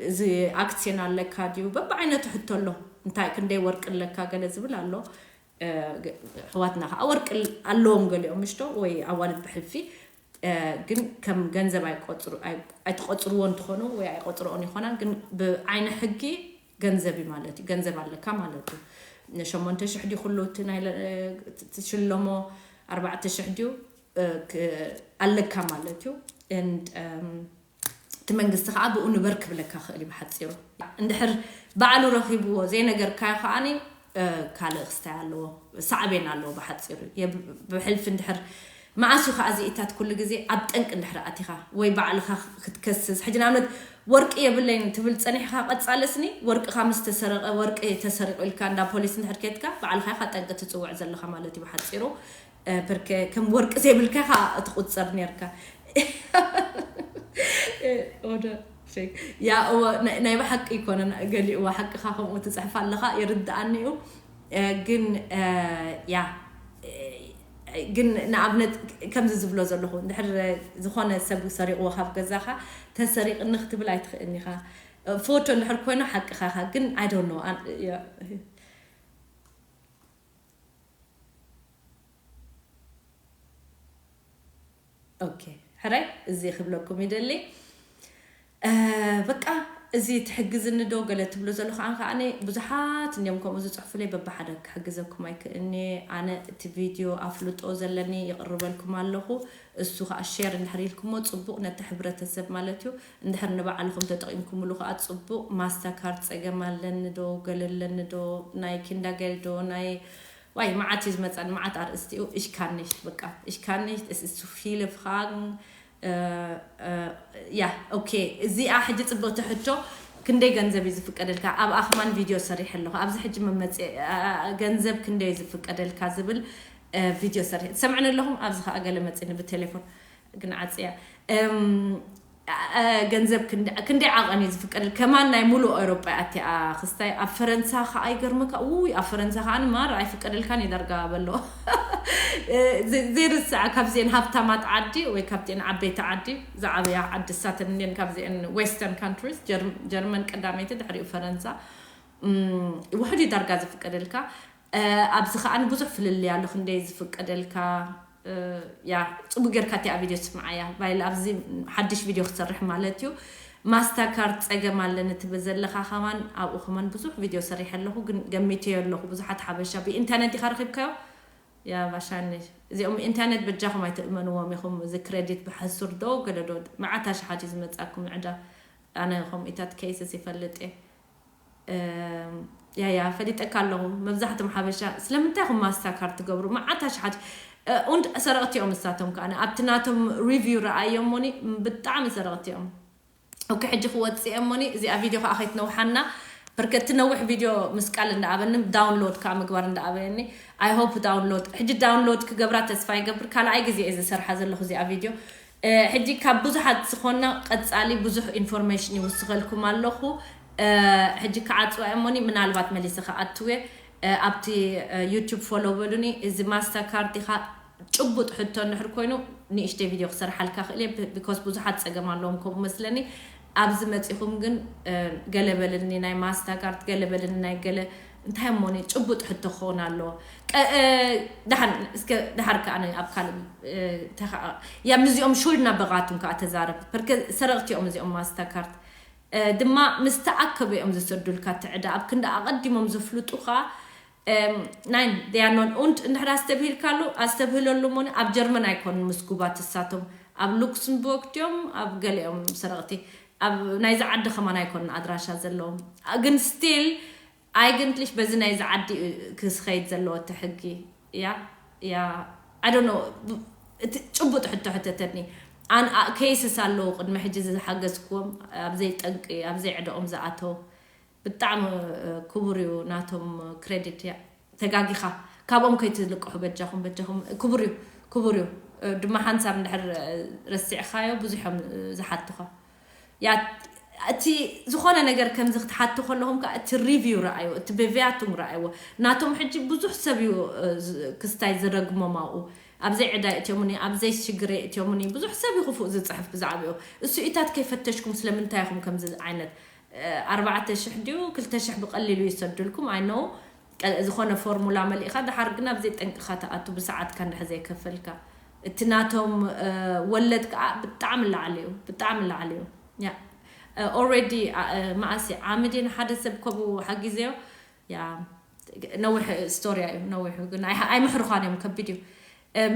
እዚ ኣክስዮን ኣለካ ድዩ፣ በብዓይነቱ ሕቶ ኣሎ። እንታይ ክንደይ ወርቂ ኣለካ ገለ ዝብል ኣሎ። እ፣ ገ-፣ ኣሕዋትና ኸዓ ወርቂ ል-፣ ኣለዎም ገሊኦም ምሽቶ ወይ ኣዋልድ ብሕልፊ፣ እ፣ ግን ከም ገንዘብ ኣይቆጽሩ-፣ ኣይ-፣ ኣይትቆጽርዎ እንትኾኑ ወይ ኣይቆጽርኦን ይኾና፣ ግን ብዓይነ ሕጊ ገንዘብ እዩ ማለት እዩ። ገንዘብ ኣለካ ማለት እዩ። ሸሞንተ ሽሕ ድዩ ኩሉ እቲ ናይ ለ-፣ እ፣ ትሽለሞ ኣርባዕተ ሽሕ ድዩ፣ እ፣ ክ-፣ ኣለካ ማለት እዩ። And፣ እም፣ እቲ መንግስቲ ኸዓ ብኡ ንበር ክብለካ ክእል እዩ ብሓጺሩ። እንድሕር ባዕሉ ረኺብዎ ዘይነገርካዮ ከዓኒ፣ እ፣ ካልእ ክስታይ ኣለዎ፣ ሳዕቤን ኣለዎ ብሓጺሩ። የብ-፣ ብሕልፊ እንድሕር መዓስ እዩ ኸዓ እዚኢታት ኩሉ ግዜ ኣብ ጠንቂ እንድሕር ኣቲኻ ወይ ባዕልኻ ክትከስስ። ሕጂ ንኣብነት ወርቂ የብለይን ትብል ጸኒሕካ ቀጻሊ ስኒ ወርቅኻ ምስ ተሰረቐ፣ ወርቂ ተሰሪቑ ኢልካ እንዳ ፖሊስ እንድሕር ኬድካ ባዕልኻ ኢኻ ጠንቂ ትጽውዕ ዘለኻ ማለት እዩ ብሓጺሩ። እ፣ ፐርከ ከም ወርቂ ዘይብልካ ኢኻ ትቁጸር ኔርካ። እ፣ ኦደ ፌክ። ያ፣ እወ፣ ናይ፣ ናይ ብሓቂ ኣይኮነን። ገሊኡ እወ ሓቅኻ ከምኡ ትጽሕፍ ኣለኻ፣ ይርድኣኒ እዩ። እ፣ ግን፣ እ፣ ያ፣ እ፣ ግን ንኣብነት ከምዚ ዝብሎ ዘለኹ፣ እንድሕር ዝኾነ ሰብ ሰሪቕዎ ካብ ገዛኻ፣ "ተሰሪቕኒ" ክትብል ኣይትኽእልን ኢኻ። እ፣ ፎቶ እንድሕር ኮይኑ ሓቅኻ ኢኻ፣ ግን I don't know፣ ኣን-፣ ያ፣ ኦኬ፣ ሕራይ፣ እዚ ክብለኩም ይደሊ። እ፣ በቃ፣ እዚ ትሕግዝኒ ዶ ገለ ትብሉ ዘለኹም፣ ኣነ ከኣ ብዙሓት እንዲዮም ከምኡ ዝጽሕፉለይ፣ በብሓደ ክሕግዘኩም ኣይክእልኒ። ኣነ እቲ ቪድዮ ኣፍልጦ ዘለኒ ይቕርበልኩም ኣለኹ። እሱ ከኣ ሼር እንድሕር ኢልኩሞ ጽቡቕ፣ ነቲ ሕብረተሰብ ማለት እዩ። እንድሕር ንባዕልኹም ተጠቒምኩምሉ ከኣ ጽቡቕ። ማስተርካርድ ጸገም ኣለኒ ዶ፣ ገለ ኣለኒ ዶ፣ ናይ ኪንዳገል ዶ፣ ናይ ዋይ፣ መዓት እዩ ዝመጻኒ፣ መዓት ኣርእስቲኡ። Ich kann nicht፣ በቃ፣ ich kann nicht፣ es ist zu viele Fragen። እ፣ እ፣ ያ፣ ኦኬ፣ እዚኣ ሕጂ ጽብቕቲ ሕቶ፣ ክንደይ ገንዘብ እዩ ዝፍቀደልካ? ኣብኣ ከማን ቪድዮ ሰሪሐ ኣለኹ። ኣብዚ ሕጂ መመጽ-፣ እ፣ ገንዘብ ክንደይ እዩ ዝፍቀደልካ ዝብል፣ እ፣ ቪድዮ ሰሪሐ። ትሰምዕኒ ኣለኹም? ኣብዚ ከኣ ገለ መጺኒ ብቴሌፎን፣ ግን ዓጽያ። እም፣ እ፣ ገንዘብ ክንደ-፣ ክንደይ ዓቐን እዩ ዝፍቀደል? ከማን ናይ ሙሉእ ኤውሮጳ ኣቲኣ ክስታይ። ኣብ ፈረንሳ ከኣ ይገርመካ። ውይ፣ ኣብ ፈረንሳ ከኣ ማር ኣይፍቀደልካን እዩ ዳርጋ በሎ። እ፣ ዘ-፣ ዘይርስዓ ካብዚአን ሃብታማት ዓዲ ወይ ካብዚአን ዓበይቲ ዓዲ፣ ዝዓበያ ዓዲ ሳተን እኒአን ካብዚአን ዌስተርን ካንትሪስ፣ ጀር-፣ ጀርመን ቀዳመይቲ፣ ድሕሪኡ ፈረንሳ። እም፣ ውሑድ እዩ ዳርጋ ዝፍቀደልካ። እ፣ ኣብዚ ከኣ ብዙሕ ፍልልይ ኣሎ፣ ክንደይ ዝፍቀደልካ። እ፣ ያ፣ ጽቡቅ ጌርካ እቲኣ ቪድዮ ስምዓያ። ባይል ኣብዚ ሓድሽ ቪድዮ ክሰርሕ ማለት እዩ። ማስተርካርድ ጸገም ኣለኒ ትብል ዘለኻ ከማን፣ ኣብኡ ከማን ብዙሕ ቪድዮ ሰሪሐ ኣለኹ፣ ግን ገሚተዮ ኣለኹ። ብዙሓት ሓበሻ ብኢንተርኔት ኢኻ ረኺብካዮ? ያ፣ ባሻኒ። እዚኦም ኢንተርኔት በጃኹም ኣይትእመንዎም ኢኹም። እዚ ክሬዲት ብሕሱር ዶ ገለ ዶ፣ መዓት ኣሽሓት እዩ ዝመጻኩም ዕዳ። ኣነ ከምኢታት ኬይስስ ይፈልጥ እየ። እም፣ ያ፣ ያ፣ ፈሊጠካ ኣለኹ። መብዛሕትኦም ሓበሻ፣ ስለምንታይ ኢኹም ማስተርካርድ ትገብሩ? መዓት ኣሽሓት፣ እ፣ und ሰረቕቲ እዮም እሳቶም ከኣ። ኣብቲ ናቶም ሪቪው ረኣዮ እሞኒ፣ ብጣዕሚ ሰረቕቲ እዮም። ኦኬ፣ ሕጂ ክወጽእ እየ እሞኒ፣ እዚኣ ቪድዮ ከኣ ከይትነውሓና። በርከት ነዊሕ ቪድዮ ምስቃል እንዳኣበኒ፣ ዳውንሎድ ከኣ ምግባር እንዳኣበየኒ። I hope ዳውንሎድ፣ ሕጂ ዳውንሎድ ክገብራ ተስፋ ይገብር። ካልኣይ ግዜ እየ ዝሰርሓ ዘለኹ እዚኣ ቪድዮ። እ፣ ሕጂ ካብ ብዙሓት ዝኾንና ቀጻሊ ብዙሕ ኢንፎርሜሽን ይውስኸልኩም ኣለኹ። እ፣ ሕጂ ክዓጽዋ እየ እሞኒ፣ ምናልባት መሊሰ ክኣትው እየ። እ፣ ኣብቲ፣ እ፣ ዩቱብ ፎሎ በሉኒ። እዚ ማስተርካርድ ኢኻ ጭቡጥ ሕቶ እንድሕር ኮይኑ ንእሽተይ ቪድዮ ክሰርሓልካ ክእል እየ፣ because ብዙሓት ጸገም ኣለዎም ከምኡ መስለኒ። ኣብዚ መጺኹም ግን ገለበልኒ ናይ ማስታካርት፣ ገለበልኒ ናይ ገለ እንታይ እሞኒ ጭቡጥ ሕቶ ክኸውን ኣለዎ። ደሓን እስከ ደሓር ከኣ ኣብ ካልእ ያ ምዚኦም ሹል ናበቓቱም ከኣ ተዛረብ ርክ ሰረቕቲ እዮም እዚኦም ማስታካርት ድማ ምስ ተኣከበ እዮም ዝሰዱልካ ትዕዳ ኣብ ክንዲ ኣቐዲሞም ዝፍልጡኻ ናይ ዲያኖን ኡንድ እንድሕር ኣስተብሂልካሉ ኣስተብህለሉ እሞ ኣብ ጀርመን ኣይኮኑን ምስጉባት እሳቶም ኣብ ሉክስምቦርግ ድዮም ኣብ ገሊኦም ሰረቕቲ ኣብ ናይዚ ዓዲ ከማን ኣይኮኑን ኣድራሻ ዘለዎም ግን ስቲል ኣይግንትሊሽ በዚ ናይዚ ዓዲ ክስኸይድ ዘለዎ እቲ ሕጊ ያ ያ ኣዶኖ እቲ ጭቡጥ ሕቶ ሕተተኒ ኣን ኬስስ ኣለዉ ቅድሚ ሕጂ ዝሓገዝክዎም ኣብዘይ ጠንቂ ኣብዘይ ዕደኦም ዝኣተው ብጣዕሚ ክቡር እዩ ናቶም ክሬዲት እያ ተጋጊኻ ካብኦም ከይትልቅሑ በጃኹም በጃኹም ክቡር እዩ ክቡር እዩ ድማ ሓንሳብ እንድሕር ረሲዕኻዮ ብዙሖም ዝሓትኻ ያ እቲ ዝኾነ ነገር ከምዚ ክትሓቱ ከለኹም ከዓ እቲ ሪቪው ረኣይዎ እቲ በቪያቱም ረኣይዎ ናቶም ሕጂ ብዙሕ ሰብ እዩ ክስታይ ዝረግሞም ኣብኡ ኣብዘይ ዕዳ እትዮምኒ ኣብዘይ ሽግረ እትዮምኒ ብዙሕ ሰብ እዩ ክፉእ ዝፅሕፍ ብዛዕባኡ እሱ ኢታት ከይፈተሽኩም ስለምንታይ ኢኹም ከምዚ ዓይነት ኣርባዕተ ሽሕ ድዩ ክልተ ሽሕ ብቐሊሉ ይሰዱልኩም ኣይነው ዝኾነ ፎርሙላ መሊእኻ ድሓር ግን ኣብዘይ ጠንቅኻ ትኣቱ ብሰዓትካ እንድሕ ዘይከፈልካ እቲ ናቶም ወለድ ከዓ ብጣዕሚ ላዕሊ እዩ ብጣዕሚ ላዕሊ እዩ ያ already መኣሲ ዓምዲ ንሓደ ሰብ ከምኡ ሓጊዘዮ ያ ነዊሕ ስቶርያ እዩ ነዊሑ ግን ኣይምሕርኳን እዮም ከቢድ እዩ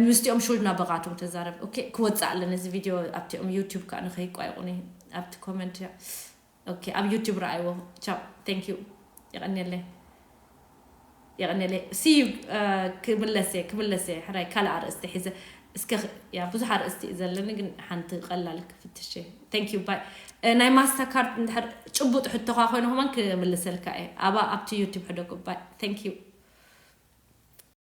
ምስቲኦም ሹል ናበቓቶም ተዛረብ ክወፅእ ኣለኒ እዚ ቪድዮ ኣብቲኦም ዩቱብ ከዓ ንኸይቋይቑኒ ኣብቲ ኮመንት ያ ኣብ ዩቱብ ረኣይዎ ቻው thank you የቐንየለይ የቐንየለይ see you ክምለስ እየ ክምለስ እየ ሕራይ ካልእ ኣርእስቲ ሒዘ እስከ ያ ብዙሕ ኣርእስቲ እዩ ዘለኒ ግን ሓንቲ ቀላል ክፍትሽ እየ thank you bye ናይ ማስተር ካርድ እንድሕር ጭቡጥ ሕቶኻ ኮይኑ ከማን ክምልሰልካ እየ ኣባ ኣብቲ ዩቱብ ሕደጉ bye thank you